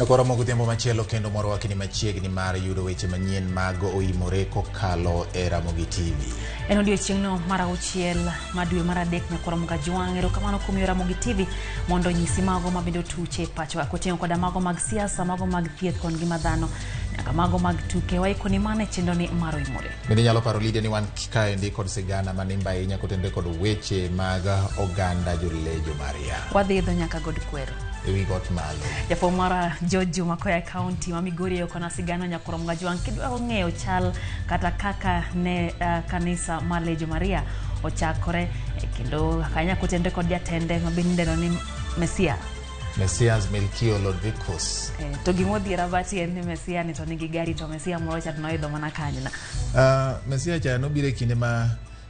Koro godhiambo machielo kendo morwaki ni machiegni mar yudo weche manyien mag oimore kokalo e Ramogi TV. En odiochieng'no mar 6 ma dwe mar 3 nyakoro Mgajwang'. Erokamano kuom yo Ramogi TV mondo onyisi mago mabende otuche e pacho koting'o koda mago mag siasa, mago mag thieth kod ngima dhano, nyaka mago mag tuke. Waikoni mana e chenro ni mar oimore. Bende inyalo paro Lydia ni wan kaendi kod sigana manimba ahinya kotenore kod weche mag oganda jolejo Maria. Wadhi idho nyaka God Kwero. Ewi got malo. Jafuambo mara George Juma koa e kaunti ma Migori okona sigana nyakoro Mgajwang' kidwaro ng'eyo chal kata kaka ne kanisa mar Lejo Maria ochakore kendo kanya kotenre kod jatende ma bende idendo ni Mesia. Mesias Melkio Lodvicus. To gimodhiera bati en ni Mesia ni to nigi gari to Mesia moro cha to noidho mana kanyna. Mesia cha nobiro e kinde ma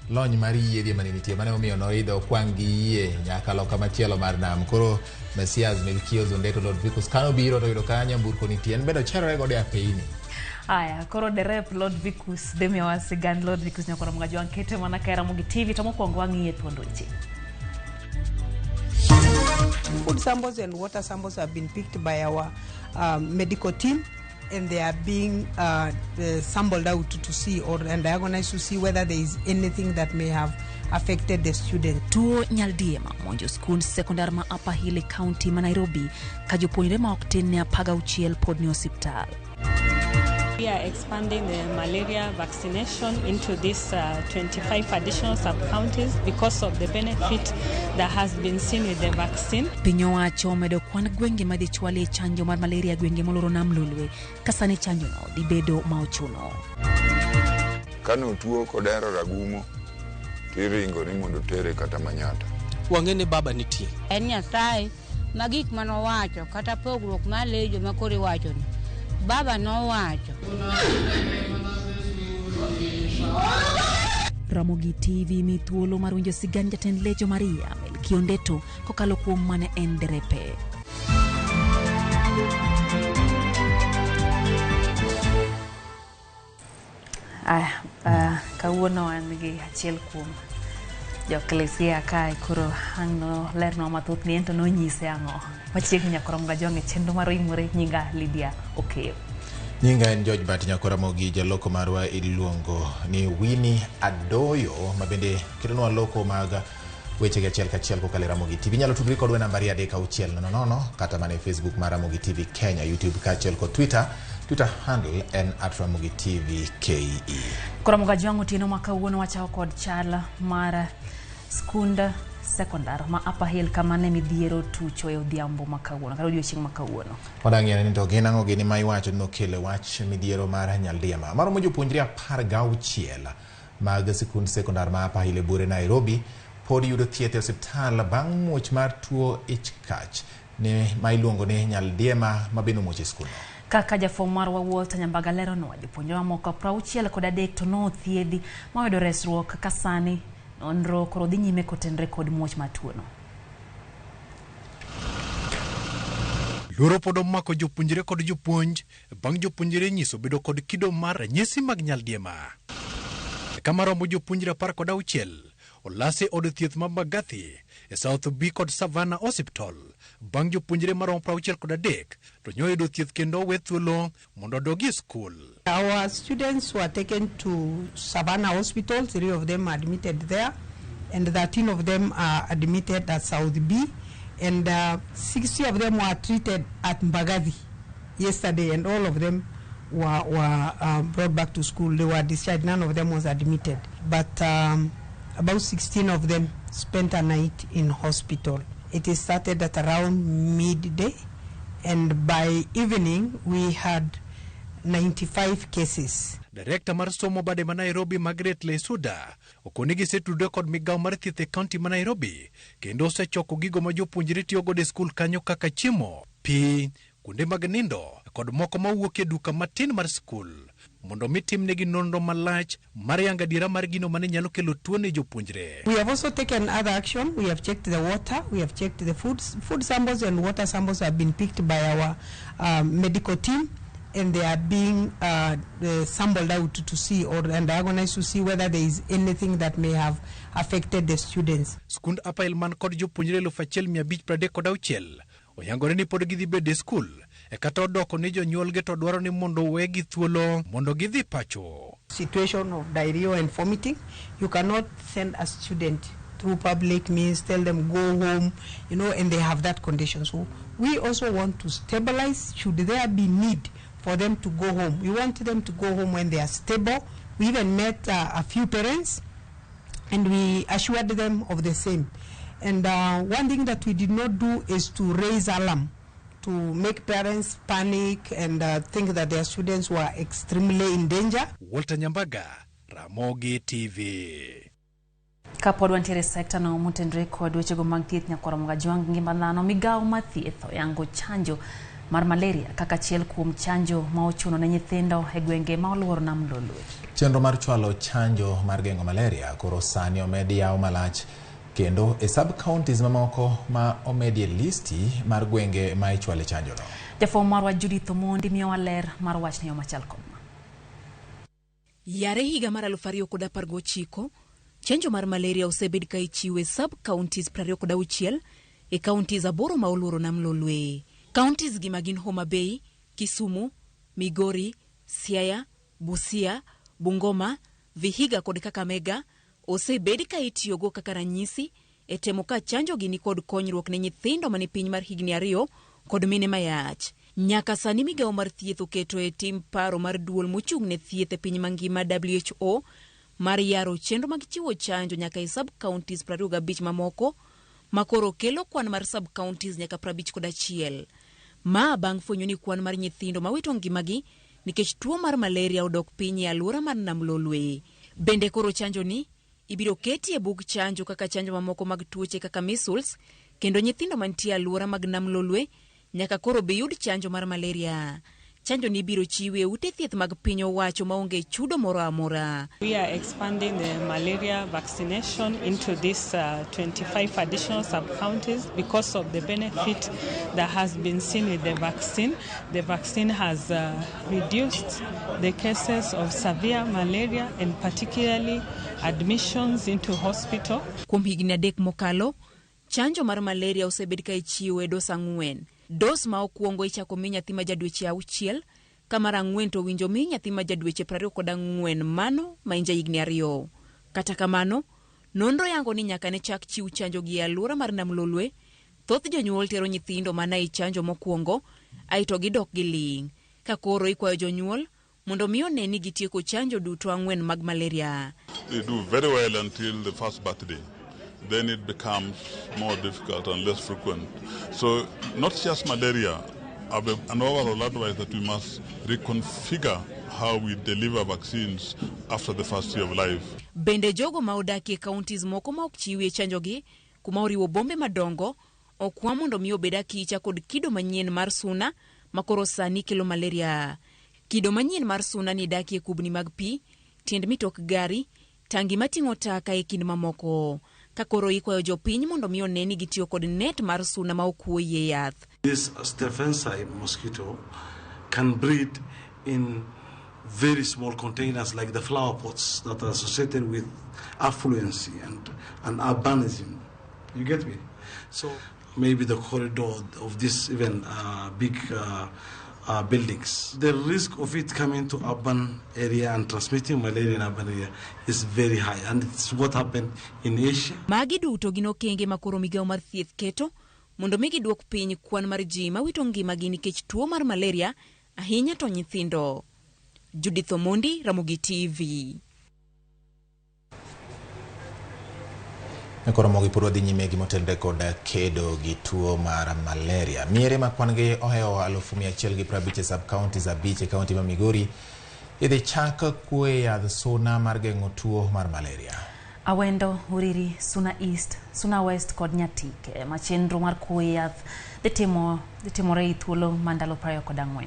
lony mar yiedhi mane nitie mane omiyo noidho kwang' gi yie nyaka loka machielo mar nam. Koro Mesias Melkio Zondeto Lodvicus kano biro to yudo ka nyamburko nitie en bende ocherore godo e apeyini. Aya, koro derep Lodvicus dhi miyowa sigand Lodvicus nyakoro Mgajwang' kete mana ka e Ramogi TV to mokwongo wang'iye thuond weche. Food samples and water samples have been picked by our medical team, and they are being sampled out to see or and diagnosed to see whether there is anything that may have affected the student. Tuo nyaldiema monjo skund sekondar ma Upper Hill e kaunti ma Nairobi ka jopuonjre ma ok tin ne 16 pod ni osiptal. We are expanding the malaria vaccination into these 25 additional sub-counties because of the benefit that has been seen with the vaccine. Piny owacho omedo kwan gwenge madhi chwalie chanjo mar malaria e gwenge moloro nam Lolwe ka sani chanjono dhi bedo ma ochuno. Kane otuo kodero ragumo tiringo ni mondo tere kata Manyatta. Wang'e ni baba nitie. En Nyasaye ma gik manowacho kata pogruok mar lejo ma koro iwacho ni baba nowacho. Ramogi TV mi thuolo mar winjo sigand jatend Lejo Maria Melkio Ndeto kokalo kuom mane en derepe. Aya, kawuono wan gi achiel kuom joklesia kae koro ang' no lernwa mathoth ni en to nonyise ang'o. Machiegni nyakoro Mgajwang' e chenro mar Oimore, nyinga Lydia Okeyo. Nyinga en George Bat Nyakoramogi, jaloko marwa iluongo ni Winnie Adoyo ma bende ketonwa loko mag weche gi achiel kachiel kokalo e Ramogi TV. Inyalo tudri kodwa e namba 23600 kata mana e Facebook mar Ramogi TV Kenya, YouTube kaachiel kod Twitter. Twitter handle en @RamogiTVKE. Koro Mgajwang' otieno ma kawuono wachako kod chal mar skund sekondar ma Upper Hill kama ne midhiero tucho e odhiambo ma kawuono kata odiochieng' ma kawuono. Wadang' ni to gin ang'o gini ma iwacho ni nokelo wach midhiero mar Nyaldiema. Maromo jopuonjre 16 mag sikund sekondar ma Upper Hill e buore Nairobi pod yudo thieth e osiptal bang' muoch mar tuo ich kach ne ma iluongo ni Nyaldiema ma bende omuoch e skundno. Kaka jafuambo marwa Walter Nyambaga leronwa, jopuonjre mamoko 63 to nothiedhi ma oyudo resruok ka sani nonro koro dhi nyime kotenre kod muoch mar tuono. Luoro pod omako jopuonjre kod jopuonj bang' jopuonjre nyiso bedo kod kido mar ranyisi mag Nyaldiema. Kama romo jopuonjre 16 olasi e od thieth ma Mbagathi e South B kod Savannah Hospital bang' jopuonjre maromo 63 to nyoyudo thieth kendo owe thuolo mondo odogi e skul. Our students were taken to Savannah Hospital, 3 of them are admitted there, and 13 of them are admitted at South B, and 60 of them were treated at Mbagathi yesterday, and all of them were brought back to school. They were discharged, none of them was admitted, but about 16 of them spent a night in hospital. It is started at around midday, and by evening we had 95 cases. Director mar somo bade ma Nairobi Margaret Lesuda okoni gisetudore kod migawo mar thieth e kaunti ma Nairobi kendo osechoko gigo ma jopuonjre tiyo godo e skul kanyo kaka chiemo, pi, kuonde mag nindo kod moko mawuok e duka matin mar skul mondo mi timnegi nonro malach mar yango adiera mar gino mane nyalo kelo tuo ne jopuonjre. We have also taken other action. We have checked the water, we have checked the food samples and water samples have been picked by our medical team, and they are being sampled out to see or and diagnosed to see whether there is anything that may have affected the students. Skund Upper Hill man kod jopuonjre 1536 oyangore ni pod gidhi bedo e skul. Kata odoko ni jonyuolgi to dwaro ni mondo wegi thuolo mondo gidhi pacho. Situation of diarrhea and vomiting, you cannot send a student through public means, tell them go home, and they have that condition. So we also want to stabilize should there be need for them to go home. We want them to go home when they are stable. We even met a few parents and we assured them of the same. And one thing that we did not do is to raise alarm, to make parents panic and think that their students were extremely in danger. Walter Nyambaga, Ramogi TV. Kapod wantiere e sekta no motenore kod wechego mag thieth nyakwar Mogajwang' ngima dhano, migawo mar thieth oyango chanjo mar malaria kaka achiel kuom chanjo ma ochuno ne nyithindo e gwenge ma oluoro nam Lolwe. Chenro mar chwalo chanjo mar geng'o malaria koro sani omed yaw malach kendo e sub counties mamoko ma omedie listi mar gwenge ma ichwale chanjo no. Jafwambo marwa Judith Omondi miyowa ler mar wachni yo machal kod ma. Yare higa mar 2019, chanjo mar malaria osebed ka ichiwo e sub counties 26 e counties 8 ma oluoro nam Lolwe. Counties gi magin Homa Bay, Kisumu, Migori, Siaya, Busia, Bungoma, Vihiga kod Kakamega osebed ka itiyogo kaka ranyisi e temo ka chanjo gi nikod konyruok ne nyithindo mani piny mar higni 2 kod mine mayach. Nyaka sani migawo mar thieth oketo e tim paro mar duol mochung' ne thieth e piny mangima WHO mar yaro chenro mag chiwo chanjo nyaka e sub counties 25 mamoko makoro kelo kwan mar sub counties nyaka 51. Ma bang' fwenyo ni kwan mar nyithindo mawito ngimagi nikech tuo mar malaria odok piny e alwora mar nam Lolwe. Bende koro chanjo ni ibiro keti e bug chanjo kaka chanjo mamoko mag tuoche kaka measles, kendo nyithindo mantie e alwora mag nam Lolwe nyaka koro biyud chanjo mar malaria. Chanjo ni ibiro chiwe e ute thieth mag piny owacho maonge chudo moro amora. We are expanding the malaria vaccination into these 25 additional sub-counties because of the benefit that has been seen with the vaccine. The vaccine has reduced the cases of severe malaria and particularly admissions into hospital. Kuom higni 3 mokalo, chanjo mar malaria osebed ka ichiwo e dos 4. Dos ma okwongo ichako mi nyathi ma ja dweche 6, ka mar 4 to winjo mi nyathi ma ja dweche 24, mano ma en ja higni 2. Kata kamano, nonro yango ni nyaka ne chak chiw chanjo gi e alwora mar nam Lolwe, thoth jonyuol tero nyithindo mana e chanjo mokwongo, aeto gidok giling'. Ka koro ikwayo jonyuol mondo mi one ni gitieko chanjo duto 4 mag malaria. They do very well until the first birthday. Then it becomes more difficult and less frequent. So not just malaria, an overall advice that we must reconfigure how we deliver vaccines after the first year of life. Bende jogo ma odakie counties moko ma ok chiwie chanjo gi, kuma oriwo bombe madongo, okwa mondo mi obed akicha kod kido manyien mar suna makoro sani kelo malaria. Kido manyien mar suna ni dakie kubni mag pi, tiend mitok gari, tangi mating'o taka e kind mamoko. Ka koro ikwayo jopiny mondo mi one ni gitiyo kod net mar suna ma okuoyie yath. This Stephensi mosquito can breed in very small containers like the flower pots that are associated with affluency and urbanism. You get me? So maybe the corridor of this even big buildings. The risk of it coming to urban area and transmitting malaria in urban area is very high, and it's what happened in Asia. Magi duto gin okenge ma koro migawo mar thieth keto mondo mi giduok piny kwan mar ji mawito ngimagi nikech tuo mar malaria, ahinya to nyithindo. Judith Omondi, Ramogi TV. Koro Ramogi pod wadhi nyime gi motenore kod kedo gi tuo mar malaria. Miere ma kwan gi ohewo 150 e sub counties 5 e kaunti ma Migori idhi chak kuoye yadh suna mar geng'o tuo mar malaria. Awendo, Uriri, Suna East, Suna West kod Nyatike ma chenro mar kuoye yath dhi timore e thuolo mar ndalo 24.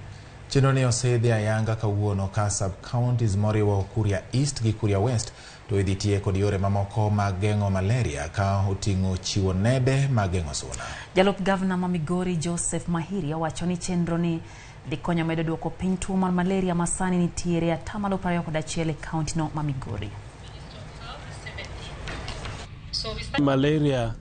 Chenro ni osedhi ayanga kawuono ka sub counties moriwo Kuria East gi Kuria West to idhi tiye kod yore mamoko mag geng'o malaria ka oting'o chiwo nede mag geng'o suna. Jalup gavana ma Migori Joseph Mahiri owacho ni chenro ni dhi konyo medo duoko piny tuo mar malaria ma sani nitiere 21% e kaunti no ma Migori. Malaria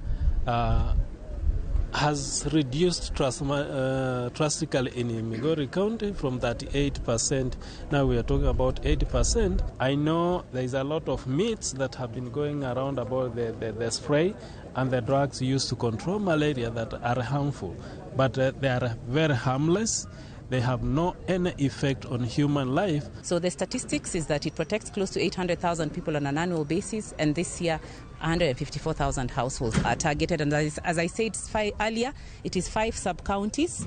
has reduced drastically in Migori County from 38%. Now we are talking about 80%. I know there is a lot of myths that have been going around about the spray and the drugs used to control malaria that are harmful, but they are very harmless. They have no any effect on human life. So the statistics is that it protects close to 800,000 people on an annual basis, and this year 154,000 households are targeted. And as I said earlier, it is 5 sub-counties,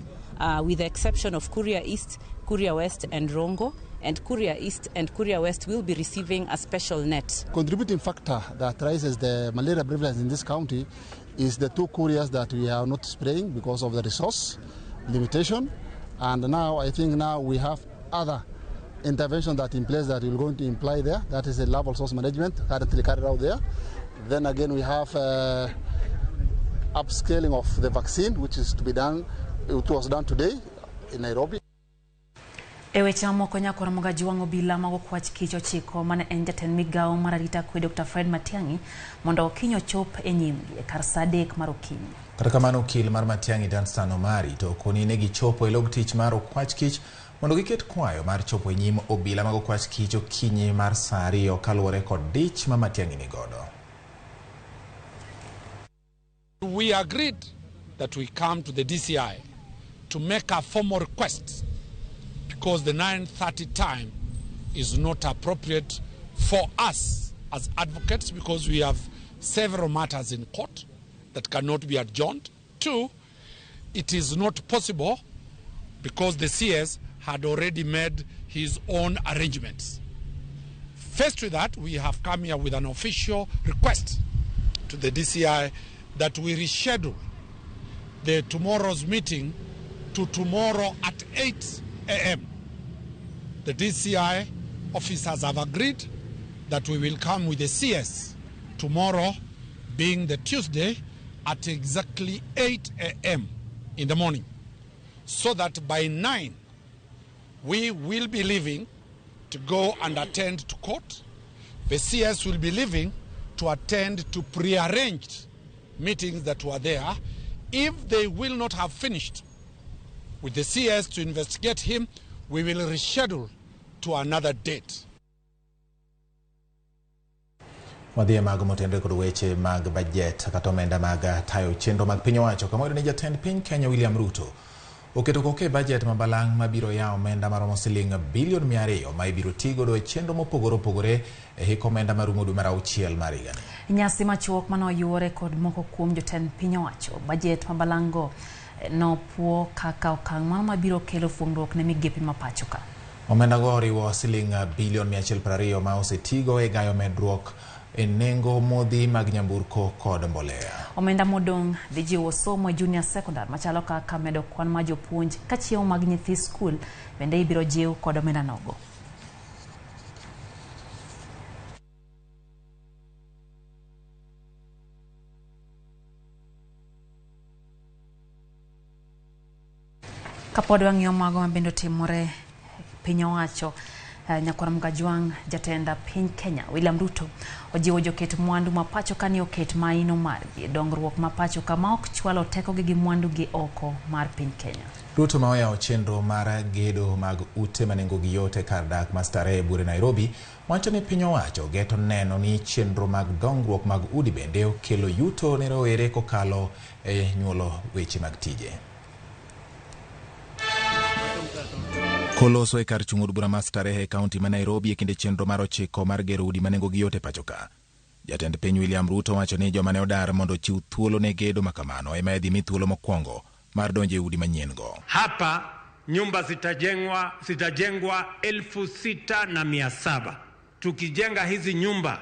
with the exception of Kuria East, Kuria West and Rongo. And Kuria East and Kuria West will be receiving a special net. Contributing factor that raises the malaria prevalence in this county is the 2 Kurias that we are not spraying because of the resource limitation. And now I think now we have other intervention that in place that we're going to imply there. That is a level source management currently carried out there. Then again we have upscaling of the vaccine, which is to be done, it was done today in Nairobi. E weche mamoko nyakora Mogajwang' obila mag okwach kich ochiko mane en jatend migawo mar arita kwe Dr. Fred Matiang'i mondo kiny ochop e nyimgi e kar saa 3 mar okinyi. Kata kamano okil mar Matiang'i Danstan Omari to okoni ne gichopo e log tich mar okwach kich mondo giket kwayo mar chopo e nyim obila mag okwach kich okinyi mar saa 2 kaluwore kod dich ma Matiang'i nigodo. We agreed that we come to the DCI to make a formal request because the 9:30 time is not appropriate for us as advocates because we have several matters in court that cannot be adjourned. 2, it is not possible because the CS had already made his own arrangements. Faced with that, we have come here with an official request to the DCI that we reschedule the tomorrow's meeting to tomorrow at 8 a.m. The DCI officers have agreed that we will come with the CS tomorrow, being the Tuesday, at exactly 8 a.m. in the morning, so that by 9 we will be leaving to go and attend to court. The CS will be leaving to attend to prearranged meetings that were there. If they will not have finished with the CS to investigate him, we will reschedule to another date. Wadhi mago motenore kod weche mag budget kata omenda mag tayo chenro mag piny owacho kama oyudo ni jatend piny Kenya William Ruto oketo koke budget ma balang' mabiro yawo omenda maromo siling bilion 200 ma ibiro tigodo e chenro mopogore opogore e hik omenda marumo dwe mar auchiel mar higani. Nyasi machuok manoyuore kod moko kuom jotend piny owacho, budget ma balang' go nopuo kaka okang' mano mabiro kelo fuongruok ne migepe ma pacho ka. Omenda go oriwo siling bilion 120 ma osetigo e gayo medruok e nengo modhi mag nyamburko kod mbolea. Omenda modong' dhi jiwo somo e junior secondary machalo kaka medo kwan mar jopuonj ka chiemo mag nyithi skul bende ibiro jiw kod omenda nogo. Kapod wang'iyo mago mabende otimore piny owacho, Nyakwar Mgajwang' jatend piny Kenya William Ruto ojiwo joket mwandu ma pacho ka ni oket maino margi e dongruok ma pacho ka ma ok chwalo tekogi gi mwandu gi oko mar piny Kenya. Ruto ma oyawo chenro mar gedo mag ute ma nengogi yot e kar dak ma Starehe Bure Nairobi wacho ni piny owacho geto neno ni chenro mag dongruok mag udi bende okelo yuto ne rowere kokalo e nyuolo weche mag tije. Koloso e kar chung' od bura ma Starehe e kaunti ma Nairobi e kinde chenro mar 9 mar gero udi ma nengogi yot e pacho ka. Jatend piny William Ruto wacho ni joma ne odar mondo ochiw thuolo ne gedo makamano ema idhi mi thuolo mokwongo mar donjo e udi manyien go. Hapa nyumba zitajengwa 6,700. Tukijenga hizi nyumba,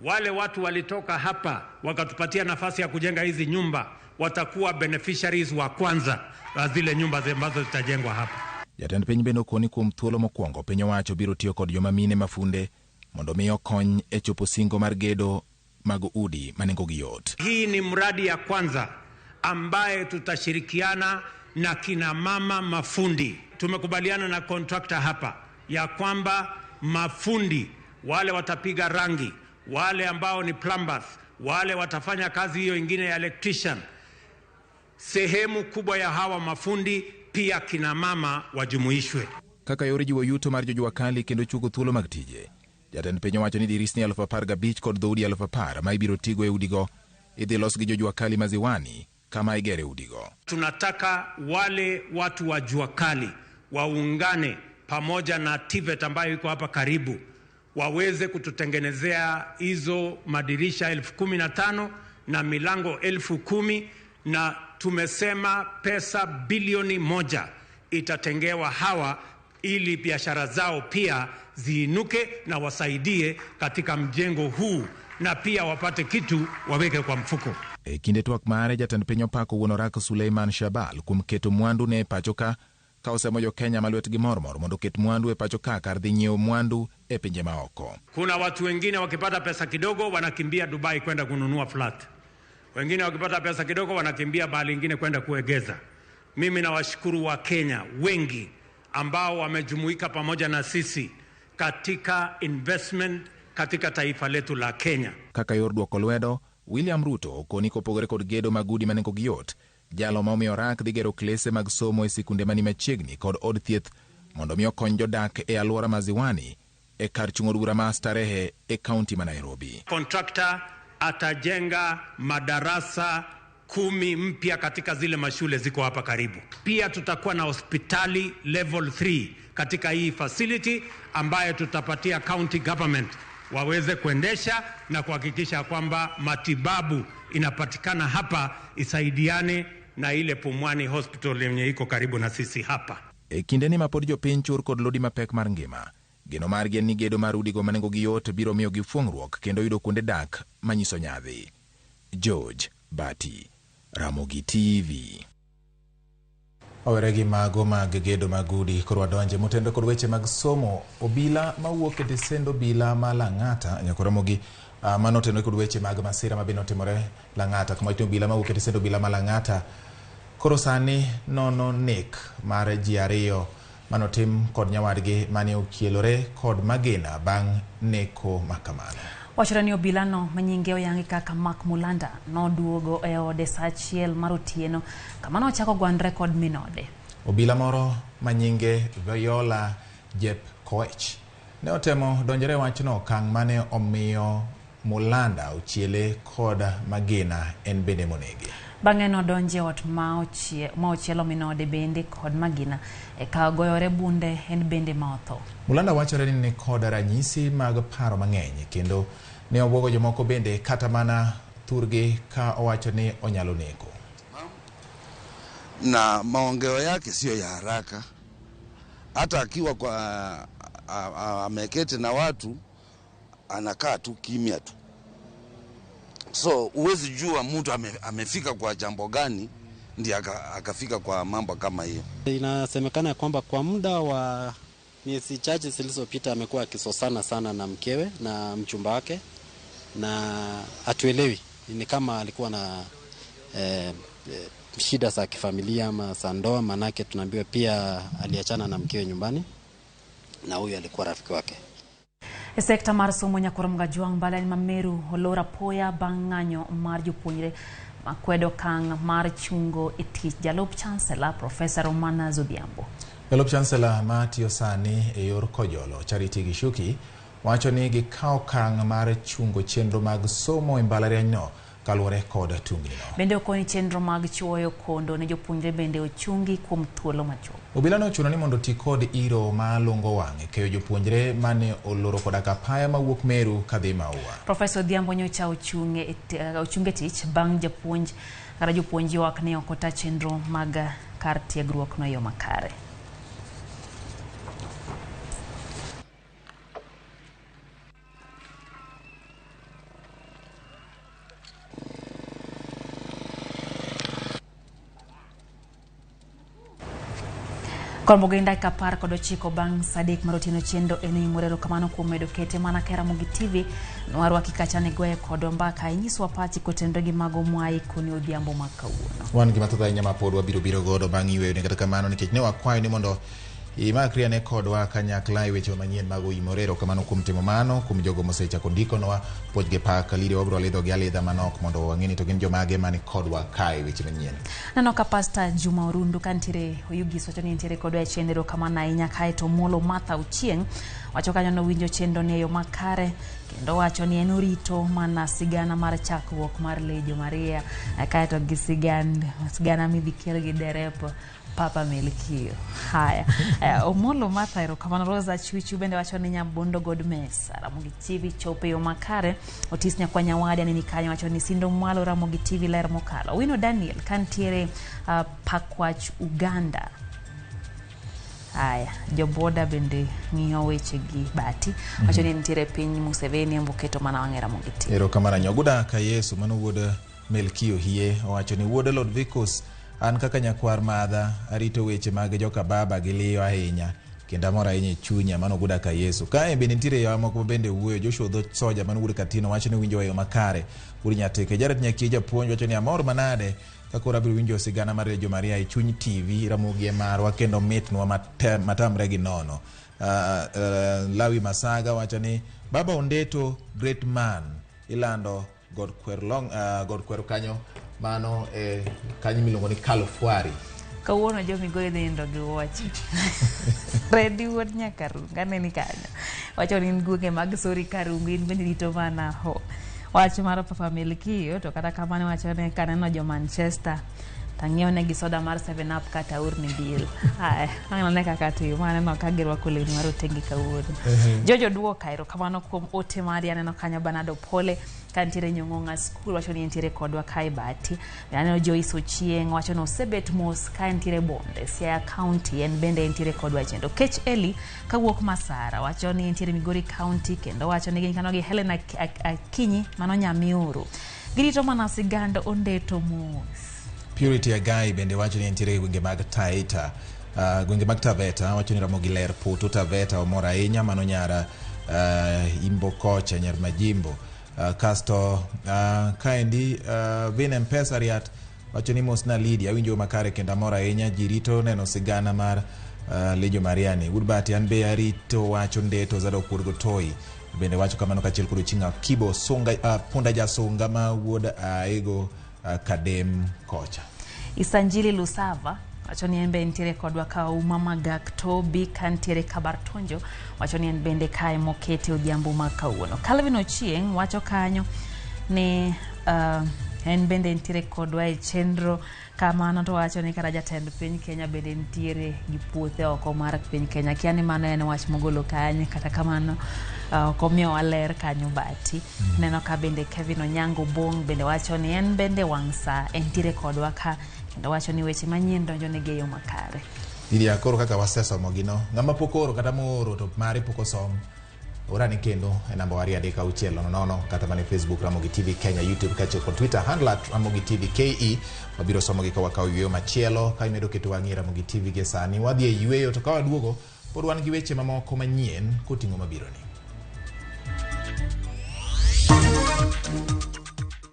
wale watu walitoka hapa wakatupatia nafasi ya kujenga hizi nyumba watakuwa beneficiaries wa kwanza wa zile nyumba ambazo zitajengwa hapa. Jatend piny bende okoni kuom thuolo mokwongo piny owacho biro tiyo kod joma mine mafunde mondo mi okony e chopo singo mar gedo mag udi ma nengogi yot. Hii ni mradi ya kwanza ambaye tutashirikiana na kina mama mafundi. Tumekubaliana na contractor hapa ya kwamba mafundi wale watapiga rangi, wale ambao ni plumbers, wale watafanya kazi hiyo ingine ya electrician, Sehemu kubwa ya hawa mafundi pia kina mama wajumuishwe. Kaka yor jiwo yuto mar jojua kali kendo chugo thuolo mag tije. Jatend piny owacho ni dirisni 15,000 kod dhoudi 10,000 ma ibiro tigo e udigo idhi los gi jojua kali ma Ziwani kama igere udigo. Tunataka wale watu wa jua kali waungane pamoja na TVET ambayo iko hapa karibu waweze kututengenezea hizo madirisha 15,000 na milango 10,000, na tumesema pesa bilioni 1 itatengewa hawa ili biashara zao pia ziinuke na wasaidie katika mjengo huu na pia wapate kitu waweke kwa mfuko. E kinde twak mare, jatend piny opako wuon orak Suleiman Shabal kuom keto mwandu ne e pacho ka osemo jo Kenya ma lwetgi mormor mondo oket mwandu e pacho ka kar dhi nyiewo mwandu e pinje maoko. Kuna watu wengine wakipata pesa kidogo wanakimbia Dubai kwenda kununua flat, wengine wakipata pesa kidogo wanakimbia bahali ingine kwenda kuegeza. Mimi nawashukuru wa Kenya wengi ambao wamejumuika pamoja na sisi katika investment katika taifa letu la Kenya. Kaka yor duoko lwedo, William Ruto okoni kopogore kod gedo mag udi ma nengogi yot, jalo ma omiyo orak dhi gero klese mag somo e sikunde mani machiegni kod od thieth mondo mi okony jodak e alwora ma Ziwani e kar chung' od bura ma Starehe e kaunti ma Nairobi. Kontrakta atajenga madarasa 10 mpya katika zile mashule ziko hapa karibu. Pia tutakuwa na hospitali level 3 katika hii facility ambayo tutapatia county government waweze kuendesha na kuhakikisha kwamba matibabu inapatikana hapa, isaidiane na ile Pumwani Hospital yenye iko karibu na sisi hapa. E kindeni ma pod jopiny chur kod lodi mapek mar ngima, geno margi en ni gedo mar udigo ma nengogi yot biro miyogi fuong'ruok kendo yudo kuonde dak manyiso nyadhi. George Bati, Ramogi TV. Owere gi mago mag gedo mag udi, koro wadonje motenore kod weche mag somo. Obila mawuok e tesend obila ma Lang'ata nyaka Ramogi, mano otenore kod weche mag masira ma bende otimore Lang'ata, kuma iting'o obila mawuok e tesend obila ma Lang'ata koro sani nono nek mar ji 2 manotim kod nyawadgi mane okielore kod magina bang' neko makamano. Wachore ni obilano manyinge oyangi kaka Mark Mulanda noduogo e ode saa 1 mar otieno kama nochako gwandre kod minode. Obila moro manyinge Viola Jep Koech ne otemo donjore wachno, okang' mane omiyo Mulanda ochiele kod magina en bende monege. Bang'e nodonje ot ma ochielo minode bende kod magina eka goyore bunde en bende ma otho. Mulanda wachore ni ni kod ranyisi mag paro mang'eny kendo ne obwogo jomoko bende kata mana thurgi ka owacho ni onyalo neko. Na maongeo yake sio ya haraka, hata akiwa kwa ameketi na watu anakaa tu kimya tu. So huwezi jua mtu amefika kwa jambo gani ndiye akafika kwa mambo kama hiyo. Inasemekana kwamba kwa muda wa miezi chache zilizopita amekuwa akisosana sana na mkewe na mchumba wake, na hatuelewi ni kama alikuwa na shida za kifamilia ama za ndoa, manake tunaambiwa pia aliachana na mkewe nyumbani na huyu alikuwa rafiki wake. E sekta mar somo Nyakorom Gajwang' mbalariany ma Meru olor apoya bang' ng'anyo mar jopuonjre makwedo okang' mar chungo e tich jalup chancellor Profesa Romana Odhiambo. Jalup chancellor ma tiyo sani e yor kojolo Charity Gishuki wacho ni gikawo okang' mar chungo chenro mag somo e mbalarianyno kaluwore kod tungnino. Bende okoni chenro mag chuoyo kondo ne jopuonjre bende ochungi kuom thuolo machuok. Obila ne ochuno ni mondo oti kod iro ma lungo wang' keyo jopuonjre mane oloro koda kapaya mawuok Meru kadhi Maua. Profesa Odhiambo nyocha ochung' e tich bang' japuonj kata jopuonj ywak ne ok ota chenro mag kar tiegruok no e yo makare. Kolmo dakika 19 bang' saa 3 mar otieno chenro en imore. Erokamano kuom medo kete mana ka Ramogi TV. Nwarwaki kacha ne gweyo kodwa mbaka inyiswa pachi kotenore gi mago mwaiko ni odhiambo ma kawuono. Wan gi mathoth ahinya ma pod wabiro biro godo bang' yweyo ni kata kamano nikech ne wakwayo ni mondo Imakri ane kodwa kanyakla e weche manyien mag oimore. Erokamano kuom timo mano, kuom jogo mosechako ndikonwa puonj gi pak. Lidia wabiro lidho gi alidha manok mondo wang'e ni to gin jomage mani kodwa kae weche manyien. Neno ka Pastor Juma Orundu ka nitiere Oyugis wacho ni nitiere kodwa e chenro, erokamano ahinya. Kaeto Molo Martha Ochieng wacho kanyo nowinjo chenro ni e yo makare kendo wacho ni en orito mana sigana mar chakruok mar Lejo Maria kaeto gi sigana midhi kel gi derep Papa Melkio. Haya. Omolo Martha erokamano. Rosa Chuchu bende wacho ni Nyabondo God Mesa Ramogi TV chopo e yo makare. Otis Nyakwa Nyawadi aneni kanyo wacho ni Sindo Mwalo Ramogi TV ler mokalo. Wino Daniel kantiere Pakwach Uganda. Haya, joboda bende ng'iyo weche gi Bati. Wacho ni nitiere piny Museveni emboketo mana wang'e Ramogi TV. Erokamano Nyoguda ka Yesu mano wuod Melkio hie owacho ni wuod Lodvicus an kaka nyakwar madha arito weche mag joka baba gi liyo ahinya kendo amor ahinya e chunya mano Guda ka Yesu. Kae bende nitiere yawa moko bende wuoyo Joshua Dho Soja mano wuod Katino wacho ni winjo e yo makare. Wuod Nyateke Jared Nyakie japuonj wacho ni amor manade ka koro abiro winjo sigana mar Lejo Maria e Chuny TV Ramogi e marwa kendo mitnwa matamre gi nono. Lawi Masaga wacho ni Baba Ondeto great man ilando God kwer long God kwer kanyo mano kanyo miluongo ni Kalofwari. Kawuono jo Migori dhi nindo gi wuoche. Redi wuod Nyakarungu aneni kanyo. Wacho ni in gwenge mag Sori Karungu in bende rito mana ho. Wach mar Papa Melkio to kata kamano wacho ni kaneno jo Manchester tang'iewo negi soda mar 7 up kata aorni bill. Haya, ang' nane kaka timo aneno ka girwako lewni marotenge kawuono. Jojo Duoka erokamano kuom ote mari aneno kanyo Bernardo Pole kantiere Nyong'ong'a School wacho ni entiere kodwa kae Bati. Aneno Joyce Ochieng wacho ni osebet mos ka entiere Bonde Siaya County en bende entiere kodwa e chenro. Kech Eli kawuok Masara wacho ni entiere Migori County kendo wacho ni gin kano gi Helen Akinyi mano Nyamiuru. Girito mana sigand Ondeto mos. Purity Agai bende wacho ni entiere e gwenge mag Taita, gwenge mag Taveta wacho ni Ramogi ler putu Taveta omor ahinya mano nyara Imbo kocha nyar Majimbo. Kasto kaendi Vin Mpesa Riat wacho ni mosna Lydia awinjo makare kendo amor ahinya ji rito neno sigana mar Lejo Mariani. Wuod Bati an be arito wacho Ndeto Zadok wuod Gotoi bende wacho kamano kaachiel kod Ochinga Kibo Sunga, Punda Jasunga ma wuod Aego Kadem kocha. Isanjili Lusava wacho ni en be nitiere kodwa ka Uma Magak Tobi kantiere Kabartonjo wacho ni en bende kae mokete odhiambo ma kawuono. Calvin Ochieng wacho kanyo ni en bende nitiere kodwa e chenro kamano to wacho ni kata jatend piny Kenya bende nitiere gi puothe oko mar piny Kenya. Kia ni mano en wach mogolo kanye kata kamano ok omiyowa ler kanyo Bati. Neno ka bende Kevin Onyango Bong bende wacho ni en bende wang' sa entiere kodwa ka kendo wacho ni weche manyien donjo negi e yo makare. Lydia koro kaka wasesomo gino ng'ama pok ooro kata mooro to mare pok osom orani kendo e namba wari 3 6 0 0 kata mana e Facebook Ramogi TV Kenya, YouTube kaachiel kod Twitter handle at Ramogi TV KE. Wabiro somogi ka wakawo yweyo machielo ka imedo keto wang'i e Ramogi TV gie sani. Wadhi e yweyo to ka waduogo pod wan gi weche mamoko manyien koting'o mabironi.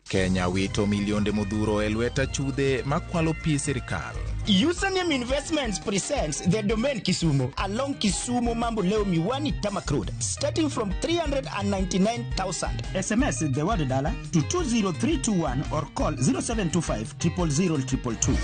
Kenya wito milionde modhuro e lwet achudhe makwalo pi sirikal. Usanium Investments presents the Domain Kisumu along Kisumu Mamboleo Miwani Tarmac Road, starting from 399,000. SMS the word dollar to 20321 or call 0725 000 222.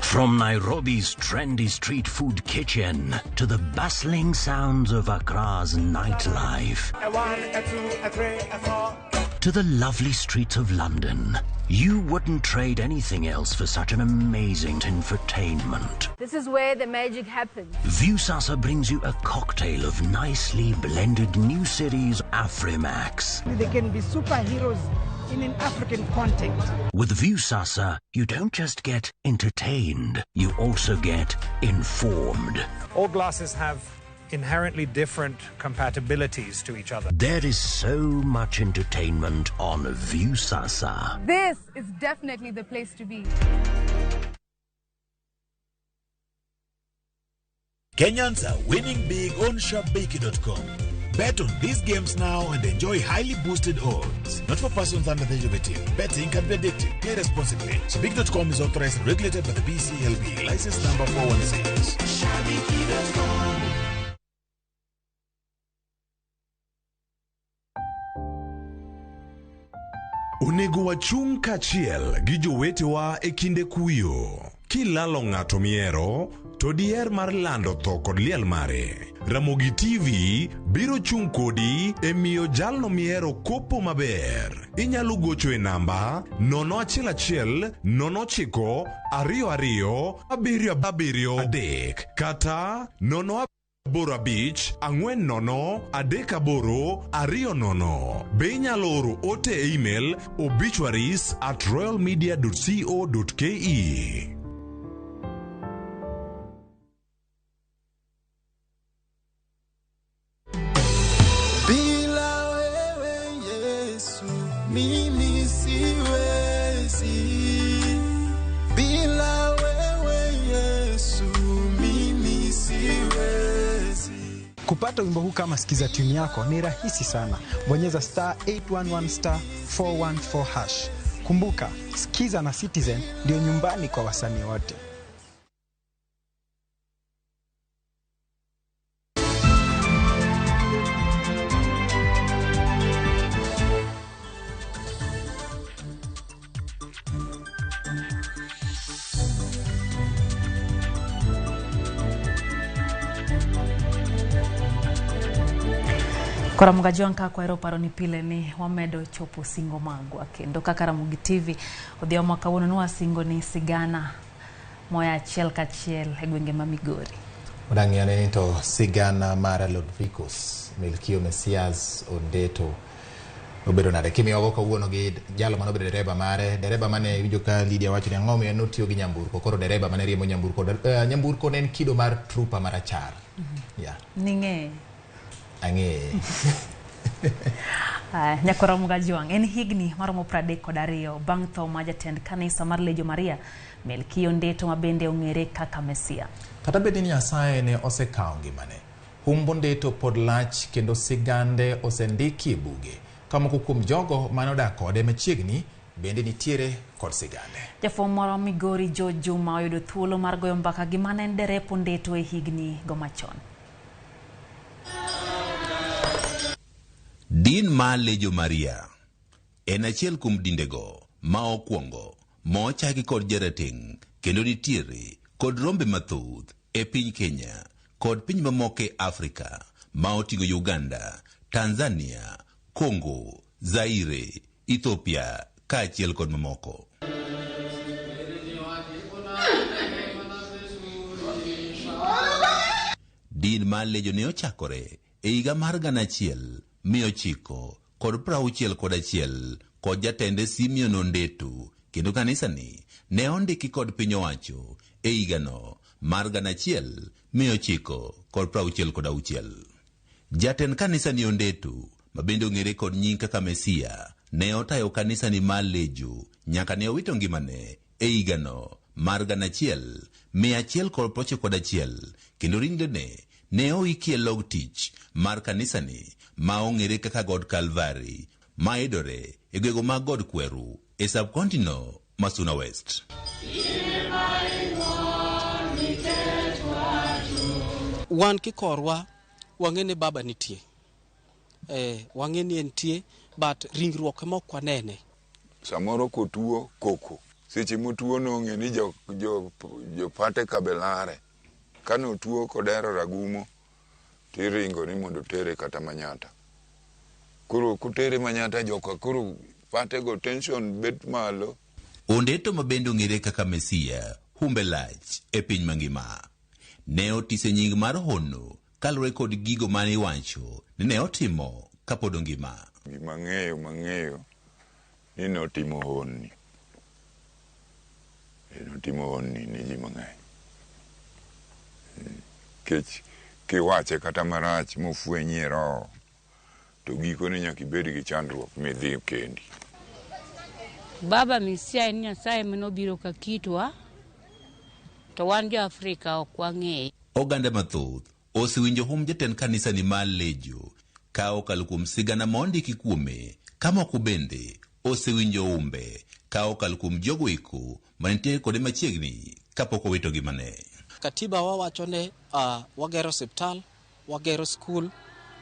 From Nairobi's trendy street food kitchen to the bustling sounds of Accra's nightlife, A 1, a 2, a 3, a 4. to the lovely streets of London, you wouldn't trade anything else for such an amazing infotainment. This is where the magic happens. Viusasa brings you a cocktail of nicely blended new series Afrimax. They can be superheroes in an African context. With Viusasa, you don't just get entertained, you also get informed. All glasses have inherently different compatibilities to each other. There is so much entertainment on Viusasa. This is definitely the place to be. Kenyans are winning big on Shabiki.com. Bet on these games now and enjoy highly boosted odds. Not for persons under the age of 18. Betting can be addictive. Play responsibly. Shabiki.com is authorized and regulated by the BCLB. License number 416. Shabiki.com. Onego wachung' kaachiel gi jowetewa e kinde kuyo. Kilalo ng'ato mihero, to diher mar lando tho kod liel mare. Ramogi TV biro chung' kodi e miyo jalno mihero kopo maber. Inyalo gocho e namba 011 09 22 73 kata 0 85 40 38 20. Be inyalo oro ote e email obituaries@royalmedia.co.ke. Bila wewe Yesu mimi siwezi. Bila wewe Yesu mimi siwezi. Kupata wimbo huu kama sikiza tune yako ni rahisi sana. Bonyeza star 811 star 414 hash. Kumbuka, Sikiza na Citizen ndio nyumbani kwa wasanii wote. Koro Ramogi kaka wahero paro ni pile ni wamedo chopo singo magwa kendo kaka Ramogi TV odhiambo ma kawuono nwasingo ni sigana moya achiel kachiel e gwenge ma Migori. Wadang'iyane ni to sigana mar Lodvicus Melkio Messias Ondeto obedo nade? Kimiyogo kawuono gi jalo mane obedo dereba mare, dereba mane iwinjo ka Lydia wacho ni ang'o omiyo en otiyo gi nyamburko. Koro dereba mane riembo nyamburko, nyamburko ne en kido mar trooper marachar. Yeah. Ning'eye. Ang'eye. Nyakwar Ramogi Ajwang', en higni maromo 32 bang' tho ma jatend kanisa mar Legion Maria Melkio Ondeto ma bende ong'ere kaka Mesia. Kata bed ni Nyasaye ne osekawo ngimane, humb Ondeto pod lach kendo sigande osendiki e buge. Ka moko kuom jogo mane odak kode machiegni bende nitiere kod sigande. Jafwambo moro Migori George Juma oyudo thuolo mar goyo mbaka gi mane en derep Ondeto e higni go machon. Din mar Legion Maria en achiel kuom dindego ma okwongo mochaki kod jarateng' kendo nitiere kod rombe mathoth e piny Kenya kod piny mamoko e Afrika ma oting'o Uganda, Tanzania, Congo, Zaire, Ethiopia kaachiel kod mamoko. Din mar Legion ne ochakore e higa mar 1961 kod jatende Simeon Ondeto kendo kanisani ne ondiki kod piny owacho e higano mar 1966. Jatend kanisani Ondeto ma bende ong'ere kod nying kaka Mesia ne otayo kanisani mar Legion nyaka ne owito ngimane e higano mar 1991 kendo ringrene ne oiki e log tich mar kanisani ma ong'ere kaka God Calvary ma yudore e gwenge mag God Kweru e sub-county no ma Suna West. Wan kikorwa wang'e ni baba nitie. Wang'e ni entie, but ringruok ema ok wanene. Samoro kotuo koko. Seche motuo nong'e ni jopate kabelare. Kane otuo kodero ragumo, tiringo ni mondo tere kata Manyata. Koro kotere Manyata joka koro patego tension bet malo. Ondeto ma bende ong'ere kaka Mesia humbe lach e piny mangima. Ne otise nying mar hono kaluwore kod gigo mane iwacho ni ne otimo kapod ongima. Gima ng'eyo ni notimo honni. Notimo honni ni ji mang'eny. Kech kiwache kata marach mofwenyi e roho, to gikone nyaka ibed gi chandruok midhi kendi. Baba Mesia en Nyasaye manobiro ka kitwa, to wan jo Afrika ok wang'eye. Oganda mathoth osewinjo humb jatend kanisani mar Legion ka okalo kuom sigana ma ondiki kuome ka moko bende osewinjo umbe ka okalo kuom jogo eko manitie kode machiegni kapok owito ngimane. Katiba wawacho ne wagero osiptal, wagero skul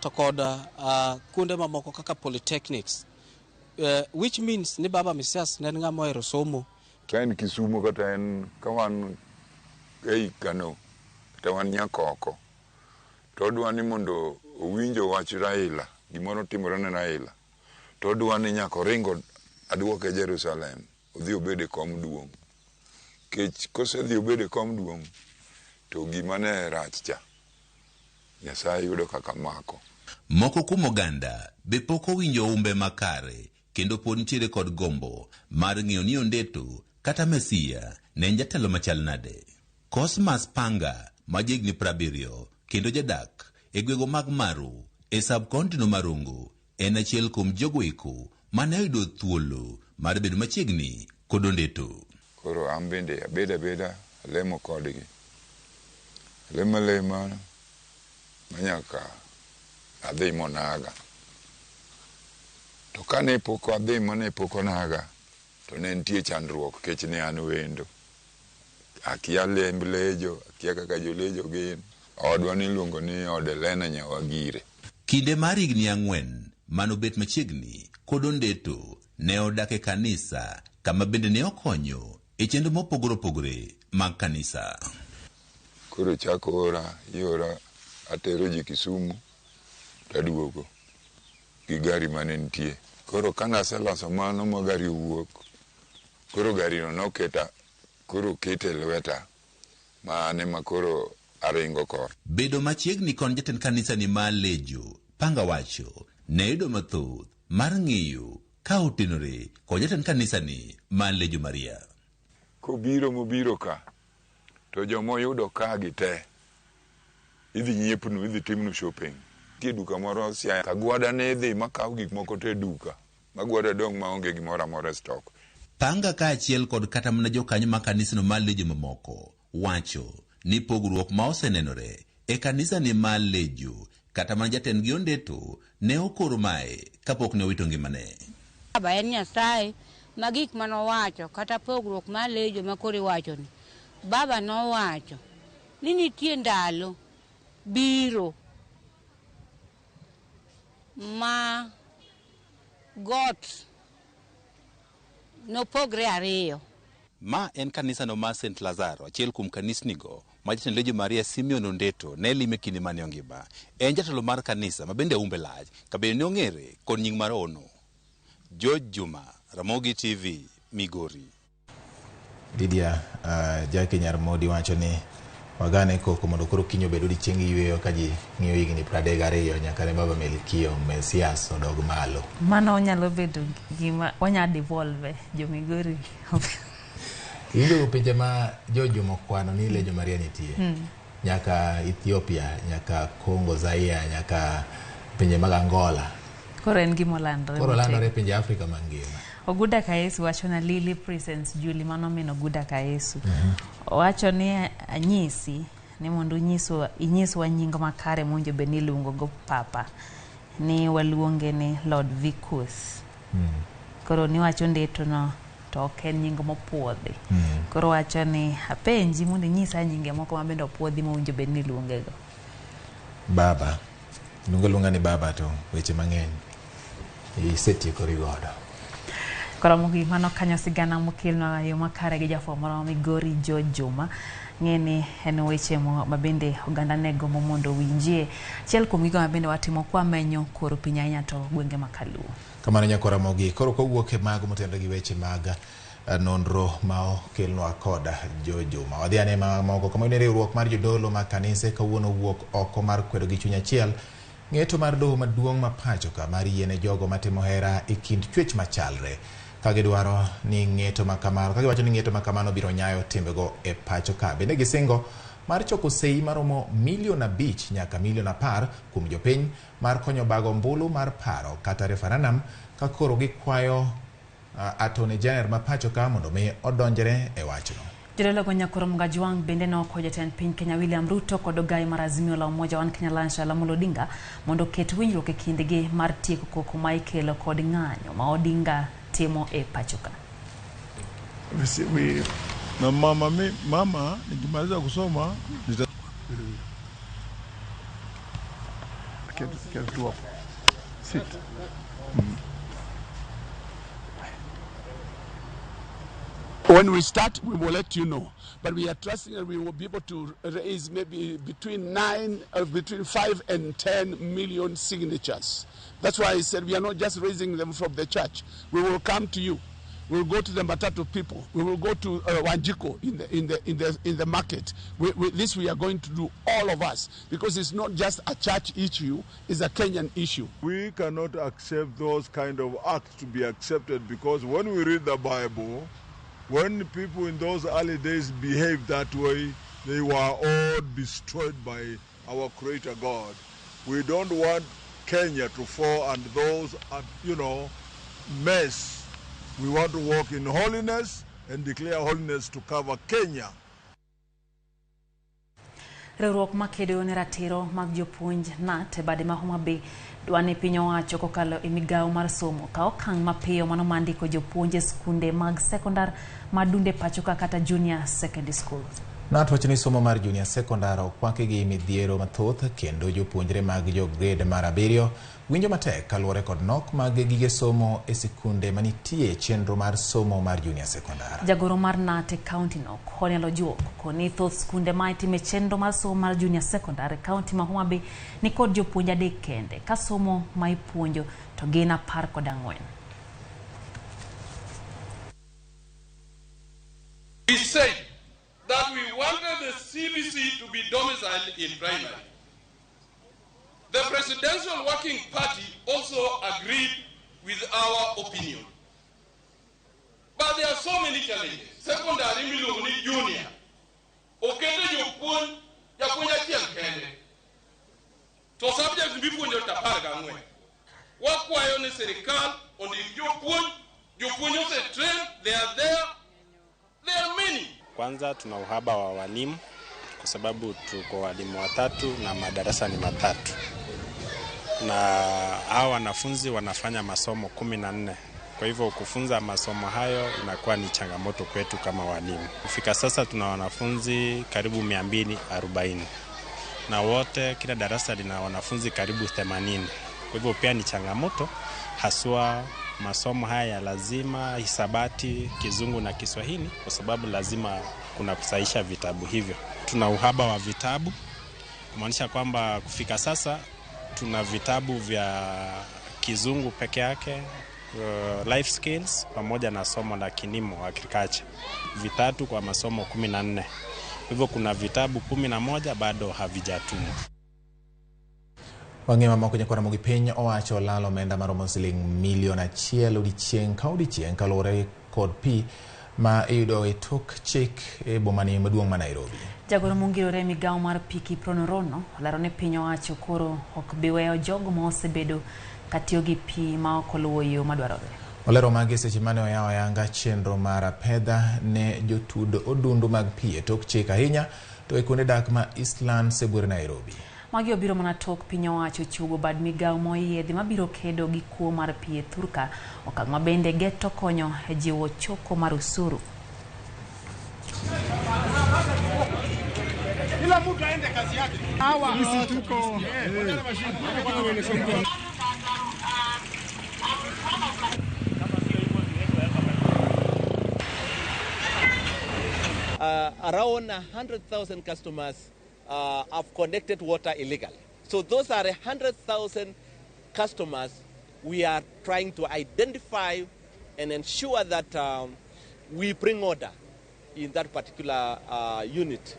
to kod kuonde mamoko kaka polytechnics, which means ni Baba Misias ne en ng'ama ohero somo. Ka en Kisumo kata en ka wan ei Kano kata wan Nyakoko to odwa ni mondo owinjo wach Raila, gimoro timore ne Raila to odwa ni nyaka oring aduoke Jerusalem odhi obed e kom duong'. Kech kosedhi obed e kom duong' to gima ne rach cha Nyasaye yudo kaka mako. Moko kuom oganda be pok owinjo umbe makare kendo pod nitiere kod gombo mar ng'eyo ni Ondeto kata Mesia ne en jatelo machal nade. Cosmas Panga ma jahigni 70 kendo jadak e gwego mag Maru e sub-county no mar Rongo en achiel kuom jogo eko mane oyudo thuolo mar bedo machiegni kod Ondeto. Koro an bende abedo abeda alemo kodgi. Alemo alema manyaka adhi monaga. To kane pok adhi mane pok onaga to ne nitie chandruok kech ne an wendo. Akia lemb lejo, akia kaka jolejo gin. Odwa niluongo ni od Elena Nyawagire. Kinde mar higni 4 manobet machiegni kod Ondeto ne odak e kanisa kama bende ne okonyo e chenro mopogore opogore mag kanisa. Koro chako ora, iora atero ji Kisumu taduogo gi gari mane nitie. Koro kane aseloso mano ma gari owuok, koro gari no noketa, koro okete lweta ma an ema koro aringo kor. Bedo machiegni kod jatend kanisa ni mar Lejo, Panga wacho, ne yudo mathoth mar ng'eyo ka otenore kod jatend kanisa ni mar Lejo Maria. Kobiro mobiro ka, to jomoyudo ka gi te, idhi nyiepnu, idhi timnu shopping. Nitie duka moro Siaya, Kagwada ne idhi makaw gik moko te e duka, magwada dong' maonge gimoro amora e stock. Panga kaachiel kod kata mana jokanyo mag kanisano mar Lejo mamoko wacho ni pogruok ma osenenore e kanisa ni mar Lejo kata mana jatendgi Ondeto ne okoro mae kapok ne owito ngimane. Baba en Nyasaye ma gik manowacho kata pogruok mar Lejo ma koro iwachoni. Baba nowacho ni nitie ndalo biro ma got nopogre ariyo. Ma en kanisano mar St. Lazaro, achiel kuom kanisnigo ma jatend Lejo Maria Simeon Ondeto ne lime kinde mane ongima. En jatelo mar kanisa ma bende umbe lach, ka bende ne ong'ere kod nying mar Ono. George Juma, Ramogi TV, Migori. Lydia, Jackie Nyarmodi wacho ni wagane koko mondo koro kiny obed odiechieng yueyo ka ji ng'iyo higni 32 nyaka ne Baba Melkio Mesias odog malo. Mano nyalo bedo gima wanya devolve jo Migori. Iwinjo pinje ma George okwano ni Lejo Maria nitie. Nyaka Ethiopia, nyaka Congo, Zaire, nyaka pinje mag Angola. Koro en gima olandore. Koro olandore pinje Afrika mangima. Oguda Kayesu wacho na Lily Presence Julie, mano min Oguda Kayesu. Owacho ni anyisi ni mondo inyiswa nying makare mowinjo bed ni iluongo go papa. Ni waluonge ni Lord Vicus. Koro niwacho Ndeto no to ok en nying mopuodhi. Koro wacho ni apenji mondo inyisa nyinge moko ma bende opuodhi mowinjo bed ni iluonge go. Baba. Luongo luonga ni baba to weche mang'eny isetiekori godo. Koro mogik mano kanyo sigana mokelnwa yo makare gi jafwambo moro Migori George Juma. Ng'e ni en weche ma bende oganda ne gombo mondo owinjie. Achiel kuom gigo ma bende watimo kwamenyo kor piny ahinya to gwenge ma Kaluo. Kamano nyakora Ramogi. Koro kowuok e mago motenore gi weche mag nonro ma okelnwa kod George Juma. Wadhi ane mamoko kama ni riwruok mar jodolo mag kanise kawuono owuok oko mar kwedo gi chuny achiel ng'eto mar doho maduong' ma pacho ka mar yiene jogo matimo hera e kind chwech machalre. Ka gidwaro ni ng'eto ma kamano, ka giwacho ni ng'eto ma kamano biro nyayo timbego e pacho ka. Bende gisingo mar choko sei maromo milion 5 nyaka milion 10 kuom jopiny mar konyo bago ombulu mar paro kata referendum ka koro gikwayo Attorney General ma pacho ka mondo mi odonjre e wachno. Jodolo go Nyakoro Mgajwang' bende nokwayo jatend piny Kenya William Ruto kod ogai mar Azimio la Umoja One Kenya Alliance Raila Amolo Odinga mondo oket winjruok e kindgi mar tieko koko ma ikelo kod ng'anyo ma Odinga timo e pachoka. Na mama, mi, mama nikimaliza kusoma nita Keti tu hapo. Sit. When we start, we will let you know. But we are trusting that we will be able to raise maybe between 5 and 10 million signatures. That's why I said we are not just raising them from the church. We will come to you. We will go to the Matatu people. We will go to Wanjiko in the market. This we are going to do, all of us, because it's not just a church issue; it's a Kenyan issue. We cannot accept those kind of acts to be accepted, because when we read the Bible, when people in those early days behaved that way, they were all destroyed by our Creator God. We don't want Kenya to fall under those, mess. We want to walk in holiness and declare holiness to cover Kenya. Riwruok makedo ne ratiro mag jopuonj KNUT e bade ma Homa Bay dwa ni piny owacho kokalo e migawo mar somo kaw okang' mapiyo mano mar ndiko jopuonj e skunde mag sekondar madunde pachoka kata junior secondary schools. KNUT wacho ni somo mar junior secondar okwaki gi midhiero mathoth kendo jopuonjre mag jo grade mar 7 winjo matek kaluwore kod nok mag gige somo e sikunde manitie e chenro mar somo mar junior secondar. Jagoro mar KNUT e kaunti no Cornel Ojuok koni thoth skunde ma itime chenro mar somo mar junior secondar e kaunti ma Homa Bay ni kod jopuonj 3 kende ka somo ma ipuonjo to gin 14. We said that we wanted the CBC to be domiciled in primary. The Presidential Working Party also agreed with our opinion. But there are so many challenges. Secondary miluongo ni junior. Okete jopuonj, japuonj achiel kende. To subjects mipuonjo to 14. Wakwayo ni sirikal ondik jopuonj, jopuonj ose train, they are there, there are many. Kwanza tuna uhaba wa walimu kwa sababu tuko walimu 3 na madarasa ni 3. Na hawa wanafunzi wanafanya masomo 14. Kwa hivyo kufunza masomo hayo inakuwa ni changamoto kwetu kama walimu. Kufika sasa tuna wanafunzi karibu 240. Na wote kila darasa lina wanafunzi karibu 80. Kwa hivyo pia ni changamoto haswa masomo haya lazima hisabati, Kizungu na Kiswahili, kwa sababu lazima kuna kusahisha vitabu hivyo. Tuna uhaba wa vitabu, kumaanisha kwamba kufika sasa tuna vitabu vya Kizungu peke yake, life skills pamoja na somo la kilimo agriculture, vitatu kwa masomo 14. Hivyo kuna vitabu 11 bado havijatumwa. Wang'e mamoko nyakora Ramogi piny owacho lalo omenda maromo siling milion 1 odiechieng' ka odiechieng' kaluwore kod pi ma iyudo e tok chik e bomani maduong' ma Nairobi. Jagoro mongirore e migawo mar pi Kiprono Rono olero ni piny owacho koro ok bi weyo jogo ma osebedo katiyo gi pi ma ok oluwo yo madwarore. Olero magi seche mane oyawo ayanga chenro mar apedha ne jotud odundu mag pi e tok chik ahinya to e kuonde dak ma Eastlands e buore Nairobi. Magi obiro mana tok piny owacho chiwo bad migawo moyiedhi mabiro kedo gi kuo mar pi e thurka, okang' ma bende geto konyo e jiwo choko mar osuru. Kila mtu aende kazi yake. Sisi tuko Around 100,000 customers have connected water illegally. So those are 100,000 customers we are trying to identify and ensure that we bring order in that particular unit.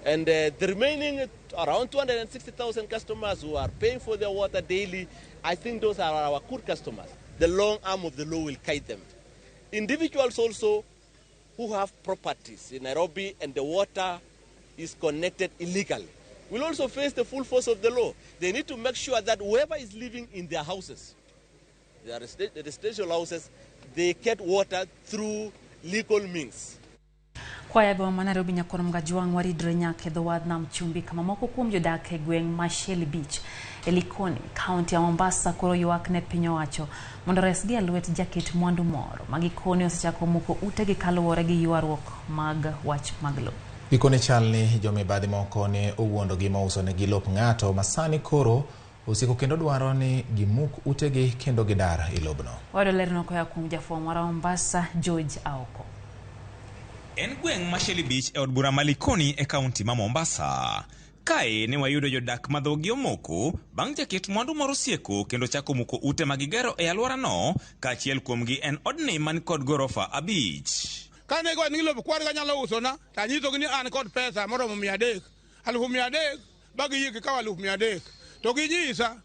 And the remaining around 260,000 customers who are paying for their water daily, I think those are our good customers. The long arm of the law will guide them. Individuals also who have properties in Nairobi and the water is connected illegally will also face the full force of the law. They need to make sure that whoever is living in their houses, their residential houses, they get water through legal means. Kwaya boma ma Nairobi nyakono Mgajwang' waridre nyaka e dho wadh nam chumbi kama moko kuom jodak e gweng' ma Shelly Beach e Likoni, kaunti ya Mombasa koro ywak ne piny owacho mondo oresgi e lwet jaket mwandu moro ma gikone osechako muko utegi kaluwore gi ywaruok mag wach mag lowo. Gikone chal ni jomibadhi moko ne owuondogi mousonegi lop ng'ato ma sani koro osiko kendo dwaro ni gimuk utegi kendo gidar e lobno. Wayudo lerno koa kuom jafwambo marwa Mombasa George Aoko. En gweng' ma Shelly Beach e od bura ma Likoni e kaunti ma Mombasa. Kae ne wayudo jodak ma dhogi omoko bang' jaket mwandu moro sieko kendo chako muko ute ma gigero e alworano, kaachiel kuomgi en odni man kod gorofa 5. Kane giwacho ni lop kwarga nyalo usona, to anyisogi ni an kod pesa moromo 300, 300,000, ba giyie gikawo 300,000. To ginyisa,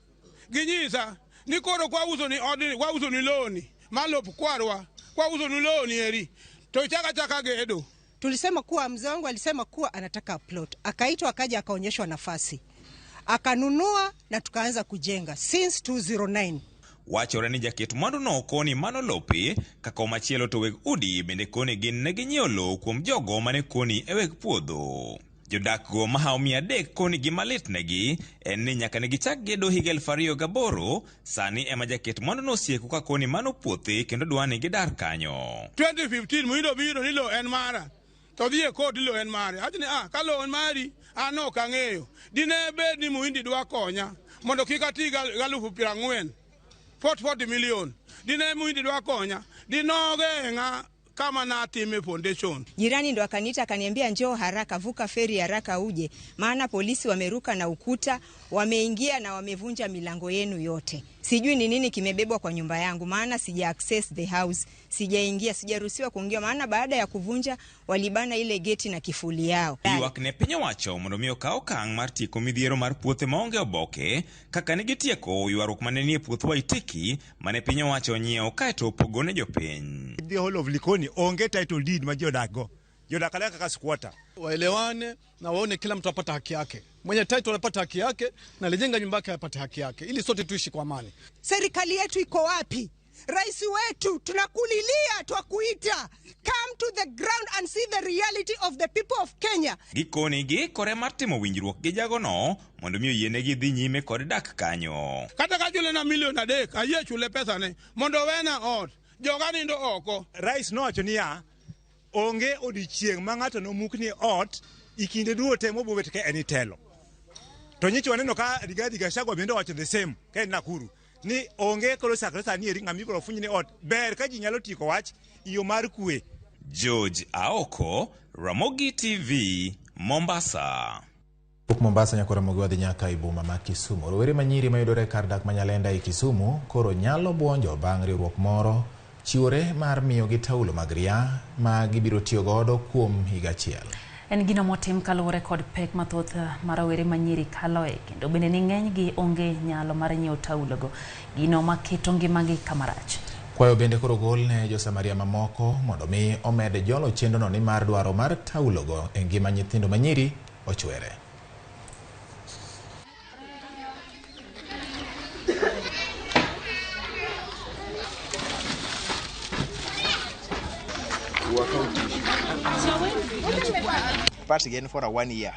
ginyisa ni koro kwausoni odni, kwausoni loni, ma lop kwarwa, kwausoni loni eri, to ichak achaka gedo. Tulisema kuwa mzee wangu alisema kuwa anataka plot, akaitwa akaja akaonyeshwa nafasi, akanunua na tukaanza kujenga since 2009. Wachore ni jaket mwanduno koni mano lope, ka komachielo to weg udi bende koni gin ne ginyiewo lowo kuom jogo mane koni e weg puodho. Jodak go mahawo 300 koni gima lit negi en ni nyaka ne gichak gedo higa 2008, sani ema jaket mwanduno osieko ka koni mano puothe kendo dwa ni gidar kanyo. 2015 Muindo biro ni lowo en mara. To dhi e court lowo en mare. Awacho ni ka lowo en mari, an ok ang'eyo. Dine bed ni Muhindi dwa konya mondo kik ati galufu 40, 40 million. Dine Muhindi dwa konya, dinogeng'a kama natime foundation. Jirani ndo akaniita akaniambia njoo haraka, vuka feri haraka uje, maana polisi wameruka na ukuta, wameingia na wamevunja milango yenu yote. Sijui ni nini kimebebwa kwa nyumba yangu, maana sija access the house, sijaingia, sijaruhusiwa kuingia, maana baada ya kuvunja walibana ile geti na kifuli yao. Ywak ne piny owacho mondo mi okaw okang' mar tieko midhiero mar puothe maonge oboke kaka ne gitieko ywaruok mane nie puoth Waitiki mane piny owacho onyiewo kaeto opogo ne jopiny. The whole of Likoni onge title deed ma ji odak go. Jodak adaka kaka squatter. Waelewane na waone kila mtu apata haki yake. Mwenye title apata haki yake na alijenga nyumba yake apate haki yake, ili sote tuishi kwa amani. Serikali yetu iko wapi? Rais wetu tunakulilia, twakuita. Come to the ground and see the reality of the people of Kenya. Gikoni giikore mar timo winjruok gi jagono mondo mi oyienegi dhi nyime kod dak kanyo. Kata ka chule na milion 3, ayie chule pesane mondo owena ot. Joga nindo oko. Rais nowacho niya, onge odiechieng' ma ng'ato nomukni ot e kinde duto te mobobet ka en e telo. To nyocha waneno ka Rigathi Gachagua bende owacho the same ka en Nakuru ni onge koro chakre sani eri ng'ama ibiro funy ni ot. Ber ka ji nyalo tieko wach e yo mar kwe. George Aoko, Ramogi TV, Mombasa. Wuok Mombasa nyaka Ramogi wadhi nyaka e boma ma Kisumu. Rowere manyiri mayudore kar dak ma Nyalenda e Kisumu koro nyalo buonjo bang' riwruok moro chiwore mar miyogi taulo mag ria ma gibiro tiyo godo kuom higa achiel. En gino motim kaluwore kod pek mathoth ma rowere manyiri kaloe, kendo bende ni ng'enygi onge nyalo mar nyiewo taulogo, gino maketo ngimagi kama rach. Kwayo bende koro gol ne josamaria mamoko mondo mi omed jolo chenrono nimar dwaro mar taulogo e ngima nyithindo manyiri ochwere. Pass again for a 1 year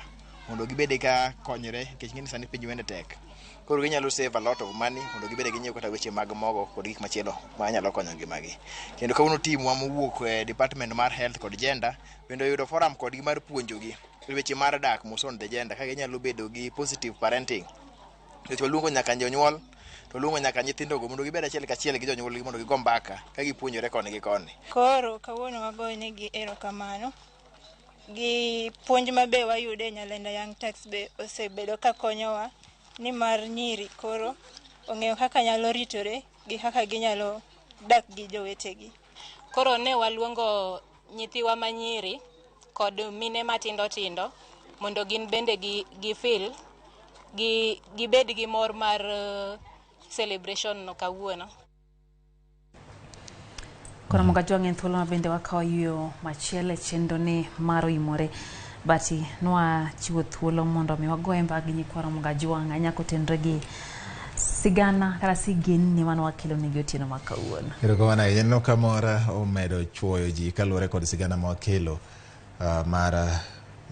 mondo gibede ka konyre nikech ng'eni sani piny wende tek. Koro ginyalo save a lot of money mondo gibede ginyiew kata weche mag mogo kod gik machielo ma nyalo konyo ngimagi. Kendo kawuono team wa mowuok e department mar health kod gender bende oyudo forum kodgi mar puonjogi weche mar dak mos on the gender kaka ginyalo bedo gi positive parenting. Nikech waluongo nyaka jonyuol to waluongo nyaka nyithindogo mondo gibed achiel kachiel gi jonyuolgi mondo gigo mbaka ka gipuonjore koni gi koni. Koro kawuono wagoyonegi erokamano gi puonj mabe wayudo e Nyalenda Young Turks be osebedo ka konyowa nimar nyiri koro ong'eyo kaka nyalo ritore gi kaka ginyalo dak gi jowetegi. Koro ne waluongo nyithiwa manyiri kod mine matindo tindo mondo gin bende gi feel gibed gi mor mar celebration no kawuono. Koro Mugajwang' en thuolo ma bende wakawo yueyo machielo e chenro ni mar oimore. Bati nwa chiwo thuolo mondo mi wagoye mbaka gi nyikwa Mugajwang' ahinya kotenore gi sigana kata sigendni mane wakelo negi otieno ma kawuono. Erokamano ahinya. Aneno ka mor omedo chuoyo ji kaluwore kod sigana ma wakelo. mar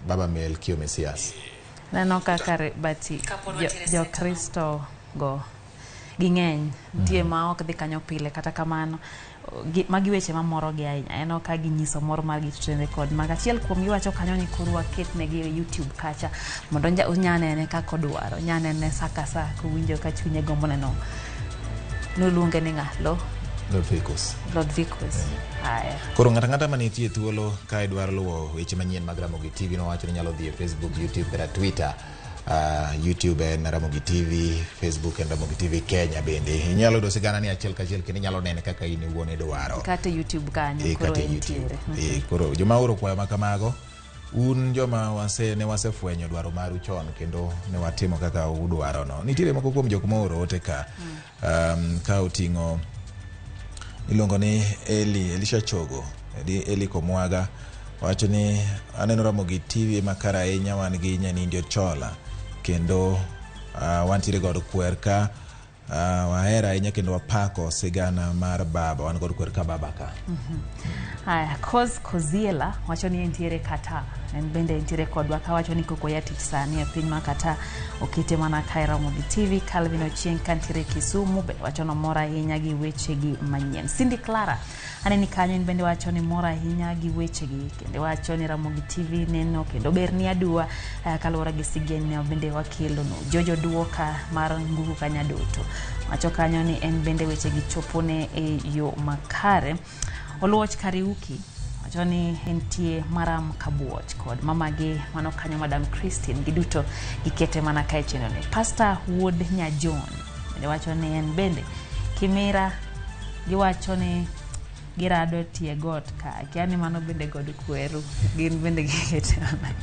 Baba Melkio Mesias. Neno kaka bati Jokristo go ging'eny nitie ma ok dhi kanyo pile, kata kamano magi weche mamorogi ahinya. Aneno ka ginyiso mor margi tutenre kod mag achiel kuom giwacho kanyo ni koro waketnegi e YouTube kacha mondo onya nene kaka odwaro, onya nene sa ka sa kowinjo ka chunye gombo neno. Noluonge ni ng'a? Lo? Lordvicus. Lordvicus. Haya. Koro ng'ato ang'ata manitie thuolo ka idwaro luwo weche manyien mag Ramogi TV nowacho ni nyalo dhi e Facebook, YouTube kata Twitter. YouTube en Ramogi TV, Facebook en Ramogi TV Kenya bende. Inyalo yudo sigana ni achiel kachiel kendo inyalo nene kaka in iwuon idwaro. Kata e YouTube kanyo koro kata e YouTube. entiere. Koro joma oro kwayo ma kamago, un joma ne wasefwenyo dwaro maru chon kendo ne watimo kaka udwaro no. Nitiere moko kuom jok mooro ote ka. Ka oting'o iluongo ni Elisha Chogo, Eli Komwaga wacho ni aneno Ramogi TV makare ahinya, wan gi Nyanindio Chola kendo wantiere kod kwer ka wahero ahinya kendo wapako sigana mar baba, wan kod kwer ka baba ka. Haya, Koz Koziela wacho ni entiere Qatar, en bende entiere kodwa ka wacho ni koko ya tich sani e piny ma Qatar okete mana ka e Ramogi TV. Calvin Ochieng kantiere Kisumu bende wacho ni omor ahinya gi wechegi manyien. Cindy Clara aneni kanyo, en bende wacho ni mor ahinya gi wechegi kendo wacho ni Ramogi TV neno kendo berni aduwa kaluwore gi sigend bende wakelonu. Jojo Duoka mar Nguku Kanyadoto wacho kanyo ni en bende wechegi chopone e yo makare. Oluoch Kariuki wacho ni entie Maram Kabuoch kod mamagi mano kanyo Madam Christine, giduto gikete mana kae chenro ni. Pastor Wuod Nyajon bende wacho ni en bende Kimira giwacho ni girado e tie got ka, akia ni mano bende god kweru, gin bende gikete mana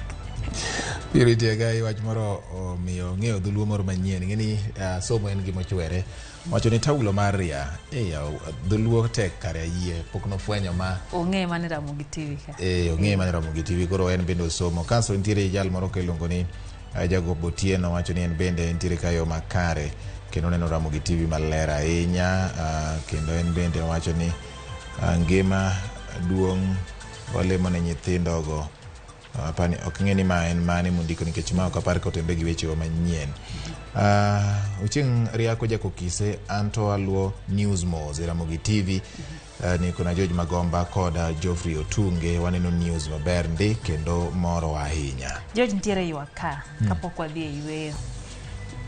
Purity Agai wach moro omiyo ng'eyo dholuo moro manyien. Ing'e ni somo en gima ochwere. Wacho ni taulo mar ria, dholuo tek kare ayie, pok nofwenyo ma ong'e mane Ramogi TV ka. Ong'e mane Ramogi TV, koro en bende osomo. Kasto nitiere jal moro ka iluongo ni Jacob Otieno, wacho ni en bende entiere ka yo makare kendo neno Ramogi TV maler ahinya, kendo en bende owacho ni ngima duong' walemo ne nyithindogo. Apani ok ng'e ni ma en mane mondiko nikech ma ok apar ka otenre gi wechewa manyien. Ochieng' Riako Jakokise, anto aluwo News Mos e Ramogi TV. Ni kona George Magomba kod Geoffrey Otunge, waneno news maber ndi kendo moro ahinya. George nitiere ywak ka kapok wadhi e yweyo.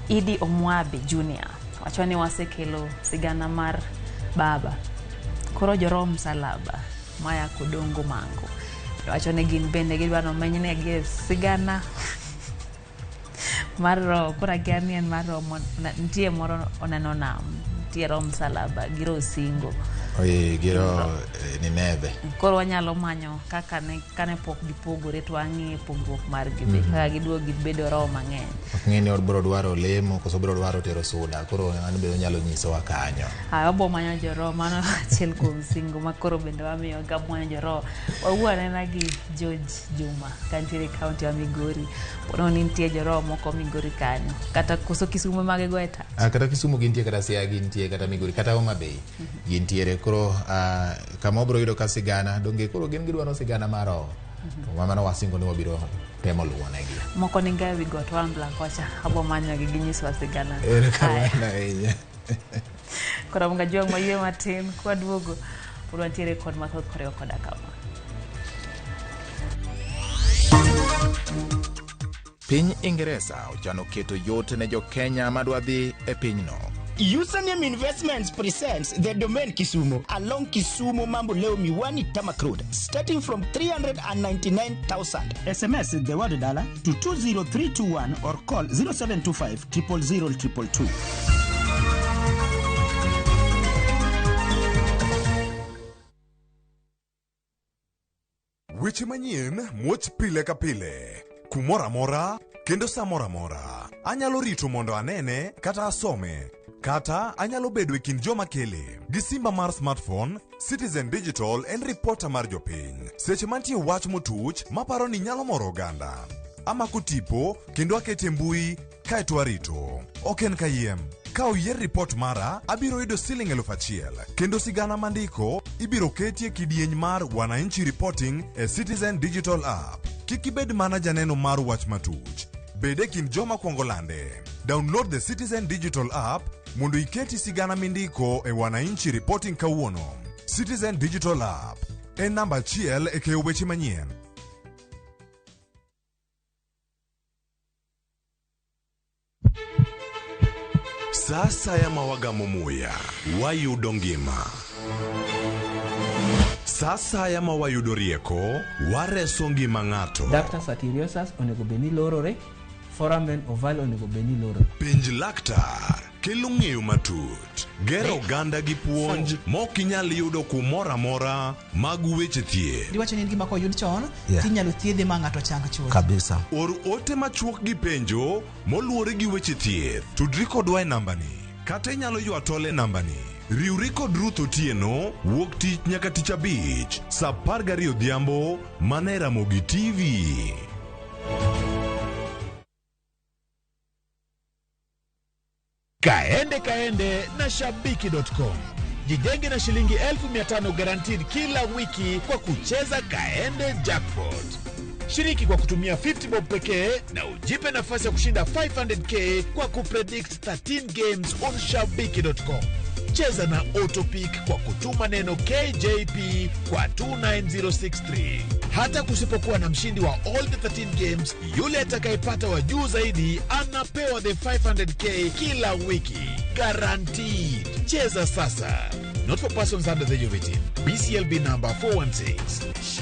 Idi Omwabi Junior wacho ni wasekelo sigana mar baba, koro joroho msalaba maya Kodongo Mango wacho ni gin bende gidwa nomenynegi sigana mar roho. Koro akia ni en mar roho, nitie moro oneno nam, nitie roho msalaba gi roho singo. Gi roho Nineve. Koro wanyalo manyo kaka ne kane pok gipogore to wang'iye pogruok margi be kaka giduogo gibedo roho mang'eny. Ok ng'e ni obiro dwaro lemo koso obiro dwaro tero suda, koro an be onyalo nyisowa kanyo. Haya, wabo manyo joroho, mano achiel kuom singo ma koro bende wamiyo ga manyo joroho. Wawuo anena gi George Juma kantiere e kaunti ma Migori. Pono ni nitie joroho moko Migori kanyo. Kata koso Kisumu mage go e ta. Kata Kisumu gintie, kata Siaya gintie, kata Migori, kata Homa Bay gintiere. Koro kama wabiro yudo ka sigana, donge koro gin gidwaro sigana mar roho. To mano wasingo ni wabiro temo luwonegi. Moko ni ga ewi got Wambla kocha, abo manyogi ginyiswa sigana. Erokamano ahinya. Koro Ramogi Ajwang' waywe matin kwaduogo pod wantiere kod mathoth koriwo koda kama. Piny Ingeresa ochano keto yot ne jo-Kenya madwa dhi e pinyno. Username Investments presents the Domain Kisumu along Kisumu Mamboleo Miwani Tarmac Road, starting from 399,000. SMS the word dollar to 20321 or call 0725 000 222. Weche manyien muoch pile ka pile, kumoro amora kendo sa moro amora. Anyalo rito mondo anene kata asome, kata anyalo bedo e kind joma kele. Gi simba mar smartphone, Citizen Digital en ripota mar jopiny. Seche mantie wach motuch maparo ni nyalo moro oganda. Amako tipo kendo akete mbui Kae to arito. Ok en kayiem. Ka oyier ripot mara, abiro yudo siling 1,000 kendo sigana mandiko ibiro ketie kidieny mar Wananchi Reporting e Citizen Digital App. Kik ibed mana janeno mar wach matuch. Bed e kind joma kwongo lande. Download the Citizen Digital App mondo iketi sigana mindiko e Wananchi Reporting kawuono. Citizen Digital App en namba achiel e keyo weche manyien. Sa asaya ma wagamo muya, wayudo ngima. Sa asaya ma wayudo rieko, wareso ngima ng'ato. Ductus arteriosus onego bed ni lorore, foramen ovale onego bed ni lorore. Penj laktar kelo ng'eyo matut, gero oganda gi puonj mok inyal yudo kumoro amora mag weche thieth. Diwacho ni en gima koyud chon tinyalo thiedhe ma ng'ato chang chuth. Kabisa. Or ote machuok gi penjo moluwore gi weche thieth. Tudri kodwa e nambani kata inyalo ywa tol e nambani. Riwri kod Ruth Otieno wuok tich nyaka tich abich saa 12 odhiambo mana e Ramogi TV. Kaende kaende na Shabiki.com. Jijenge na shilingi 500,000 guaranteed kila wiki kwa kucheza Kaende Jackpot. Shiriki kwa kutumia 50 bob pekee na ujipe nafasi ya kushinda 500K kwa kupredict 13 games on Shabiki.com. Cheza na Autopick kwa kutuma neno KJP kwa 29063. Hata kusipokuwa na mshindi wa all the 13 games, yule atakayepata wa juu zaidi anapewa the 500K kila wiki. Guaranteed. Cheza sasa. Not for persons under the age of 18. BCLB number 416.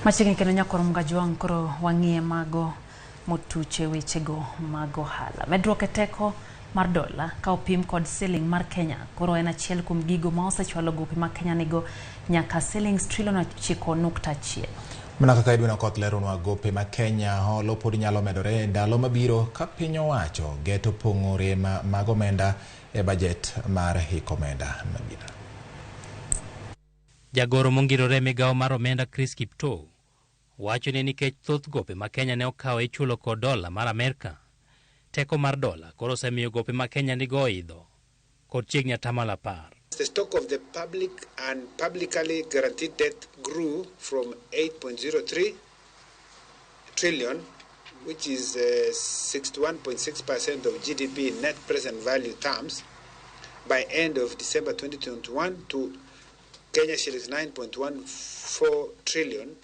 Machiegni kendo nyakoro Mgajwang' koro wang'iye mago motuche wechego mag ohala. Medruok e teko mar dola ka opim kod siling mar Kenya koro en achiel kuom gigo ma osechwalo gope ma Kenya nigo nyaka silings trilion 9.1. Mana kaka Edwin Okoth leronwa, gope ma Kenya holo pod nyalo medore e ndalo mabiro ka piny owacho geto pong'o rem mag omenda e bajet mar hik omenda mabiro. Jagoro mongirore e migawo mar omenda Chris Kiptoo wacho ni nikech thoth gope ma Kenya ne okawo ichulo kod dola mar Amerka, teko mar dola koro osemiyo gope ma Kenya nigo oidho kod chiegni 10%. The stock of the public and publicly guaranteed debt grew from 8.03 trillion, which is 61.6% of GDP in net present value terms, by end of December 2021 to Kenya shillings 9.14 trillion,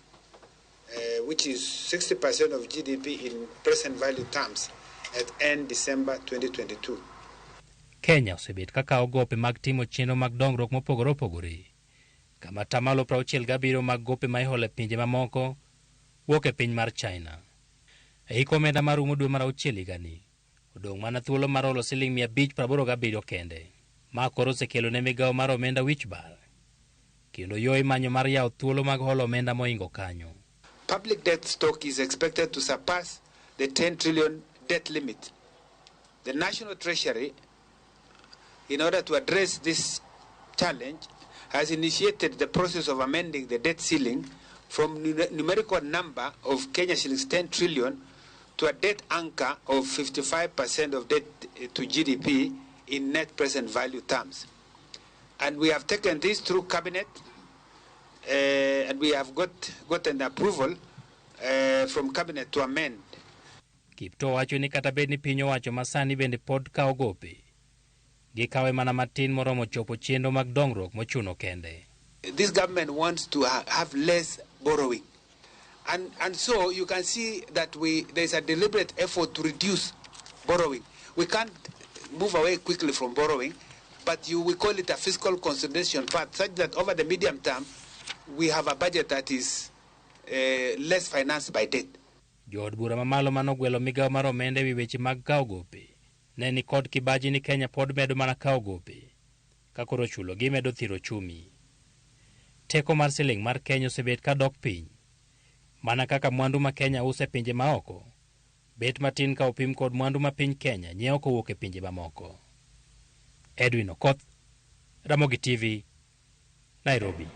which is 60% of GDP in present value terms at end December 2022. Kenya osebet ka kawo gope mag timo chenro mag dongruok mopogore opogore, kama 67% mag gope ma iholo e pinje mamoko wuok e piny mar China. E hik omenda marumo dwe mar auchiel higani, odong' mana thuolo mar holo siling 587 kende. Ma koro osekelo ne migawo mar omenda wich bar, kendo yo imanyo mar yawo thuolo mag holo omenda moingo kanyo. Public debt stock is expected to surpass the 10 trillion debt limit. The National Treasury, in order to address this challenge, has initiated the process of amending the debt ceiling from numerical number of Kenya shillings 10 trillion to a debt anchor of 55% of debt to GDP in net present value terms. And we have taken this through cabinet, and we have gotten approval from cabinet to amend. Kiptoo wacho ni kata bed ni piny owacho ma sani bende pod kawo gope, gikawe mana matin moromo chopo chenro mag dongruok mochuno kende. This government wants to have less borrowing. And so you can see that there is a deliberate effort to reduce borrowing. We can't move away quickly from borrowing, but we call it a fiscal consolidation path, such that over the medium term, we have a budget that is less financed by debt. Jood bura mamalo manogwelo migawo mar omenda ewi weche mag kawo gope ne ni kod kibaji ni Kenya pod medo mana kawo gope ka koro chulo gi medo thiro chumi. Teko mar siling mar Kenya osebet ka dok piny. Mana kaka mwandu ma Kenya uso e pinje maoko, bet matin ka opim kod mwandu ma piny Kenya nyiewo kowuok e pinje mamoko. Edwin Okoth, Ramogi TV, Nairobi.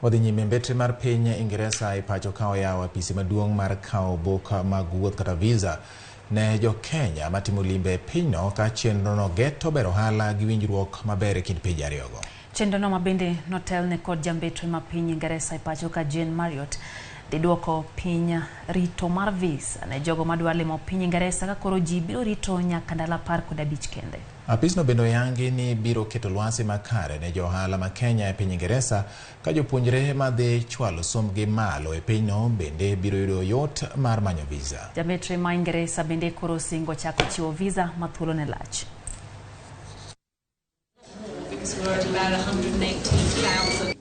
Wadhi nyime mbetre mar piny Ingeresa e pacho ka oyawo apisi maduong' mar kawo buk mag wuoth kata visa ne jo Kenya matimo limbe e pinyno ka chenrono geto bero ohala gi winjruok maber e kind pinje ariyogo. Chenrono ma bende notelne kod jambetre ma piny Ingeresa e pacho ka Jane Marriott dhi duoko piny rito mar visa ne jogo madwa limo piny Ingeresa ka koro ji biro rito nyaka ndalo 15 kende. Apisno bende oyangi ni biro keto lwasi makare ne jo ohala ma Kenya e piny Ingeresa ka jopuonjre madhi chwalo sombgi malo e pinyno bende biro yudo yot mar manyo visa. Jambetre ma Ingeresa bende koro osingo chako chiwo visa ma thuolone lach. Because we're at about 118,000.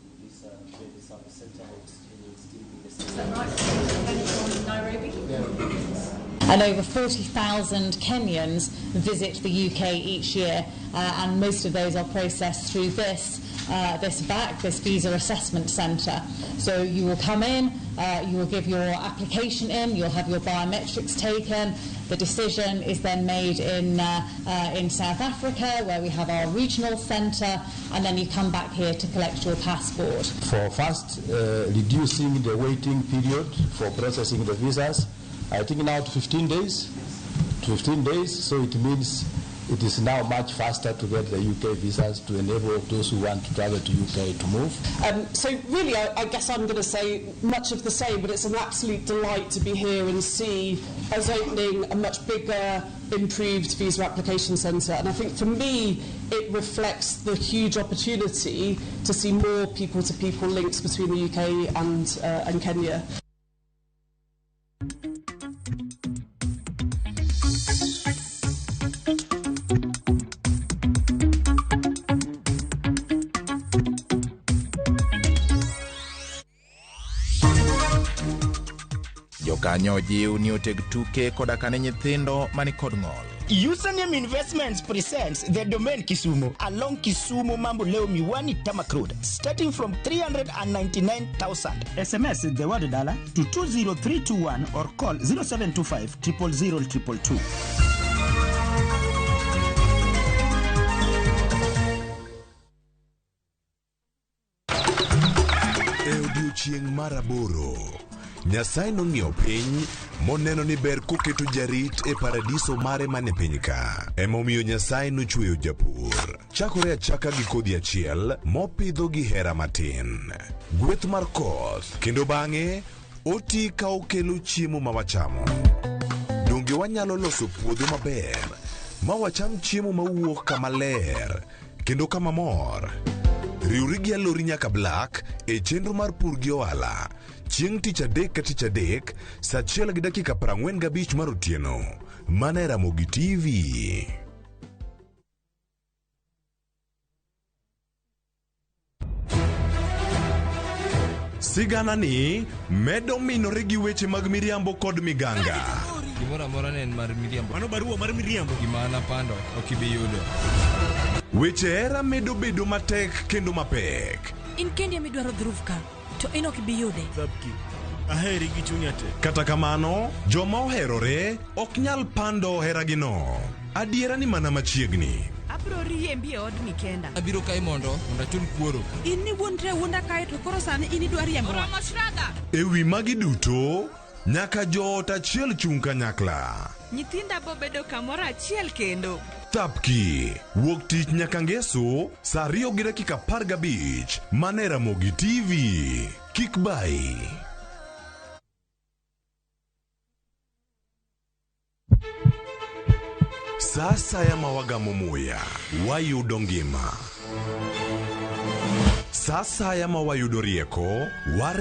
Is that right? From Nairobi? And over 40,000 Kenyans visit the UK each year, and most of those are processed through this VAC, this Visa Assessment Centre. So you will come in, you will give your application in, you'll have your biometrics taken. The decision is then made in South Africa, where we have our regional centre, and then you come back here to collect your passport. For first, reducing the waiting period for processing the visas, I think now to 15 days, so it means it is now much faster to get the UK visas to enable those who want to travel to UK to move. So really, I guess I'm going to say much of the same, but it's an absolute delight to be here and see us opening a much bigger, improved visa application centre. And I think for me, it reflects the huge opportunity to see more people-to-people links between the UK and Kenya. Jokanyo jiw ni oteg tuke koda ka ne nyithindo mani kod ng'ol. Username Investments presents the Domain Kisumu along Kisumu Mamboleo Miwani Tarmac Road, starting from 399,000. SMS the word dollar to 20321 or call 0725 000 222. E odiechieng' mar aboro, Nyasaye nong'iyo piny moneno ni ber koketo jarit e paradiso mare mane piny ka. Emomiyo Nyasaye nochweyo japur. Chakore achaka gi kodhi achiel mopidho gi hera matin. Gweth mar koth kendo bang'e oti ka okelo chiemo ma wachamo. Donge wanyalo loso puodho maber ma wacham chiemo mawuok kama ler kendo kama mor? Riwri gi Alori nyaka Black e chenro mar pur gi ohala. Chieng' tich adek ka tich adek, saa 1:45 mar otieno. Mana e Ramogi TV. Sigana ni medo minore gi weche mag miriambo kod miganga. Gimoro amora ne en mar miriambo. Mano barua mar miriambo. Gima napando ok ibi yudo. Weche hera medo bedo matek kendo mapek. In kendi ema idwaro Dhruv ka, to in ok ibi yude. Aheri gi chunya te. Kata kamano, joma oherore ok nyal pando heragino. Adiera ni mana machiegni. Abiro riembi e odni kenda. Abiro kae mondo achul kuoro. In ni wuondre awuonda kae to koro sani in idwa riembowa. E wi magi duto, nyaka joot achiel chung' kanyakla. Nyithinda bo bedo kamoro achiel kendo. Thapki, wuok tich nyaka ngeso, saa 2:15, mana e Ramogi TV. Kik bai. Sa asaya ma wagamo muya, wayudo ngima. Sa asaya ma wayudo rieko, ware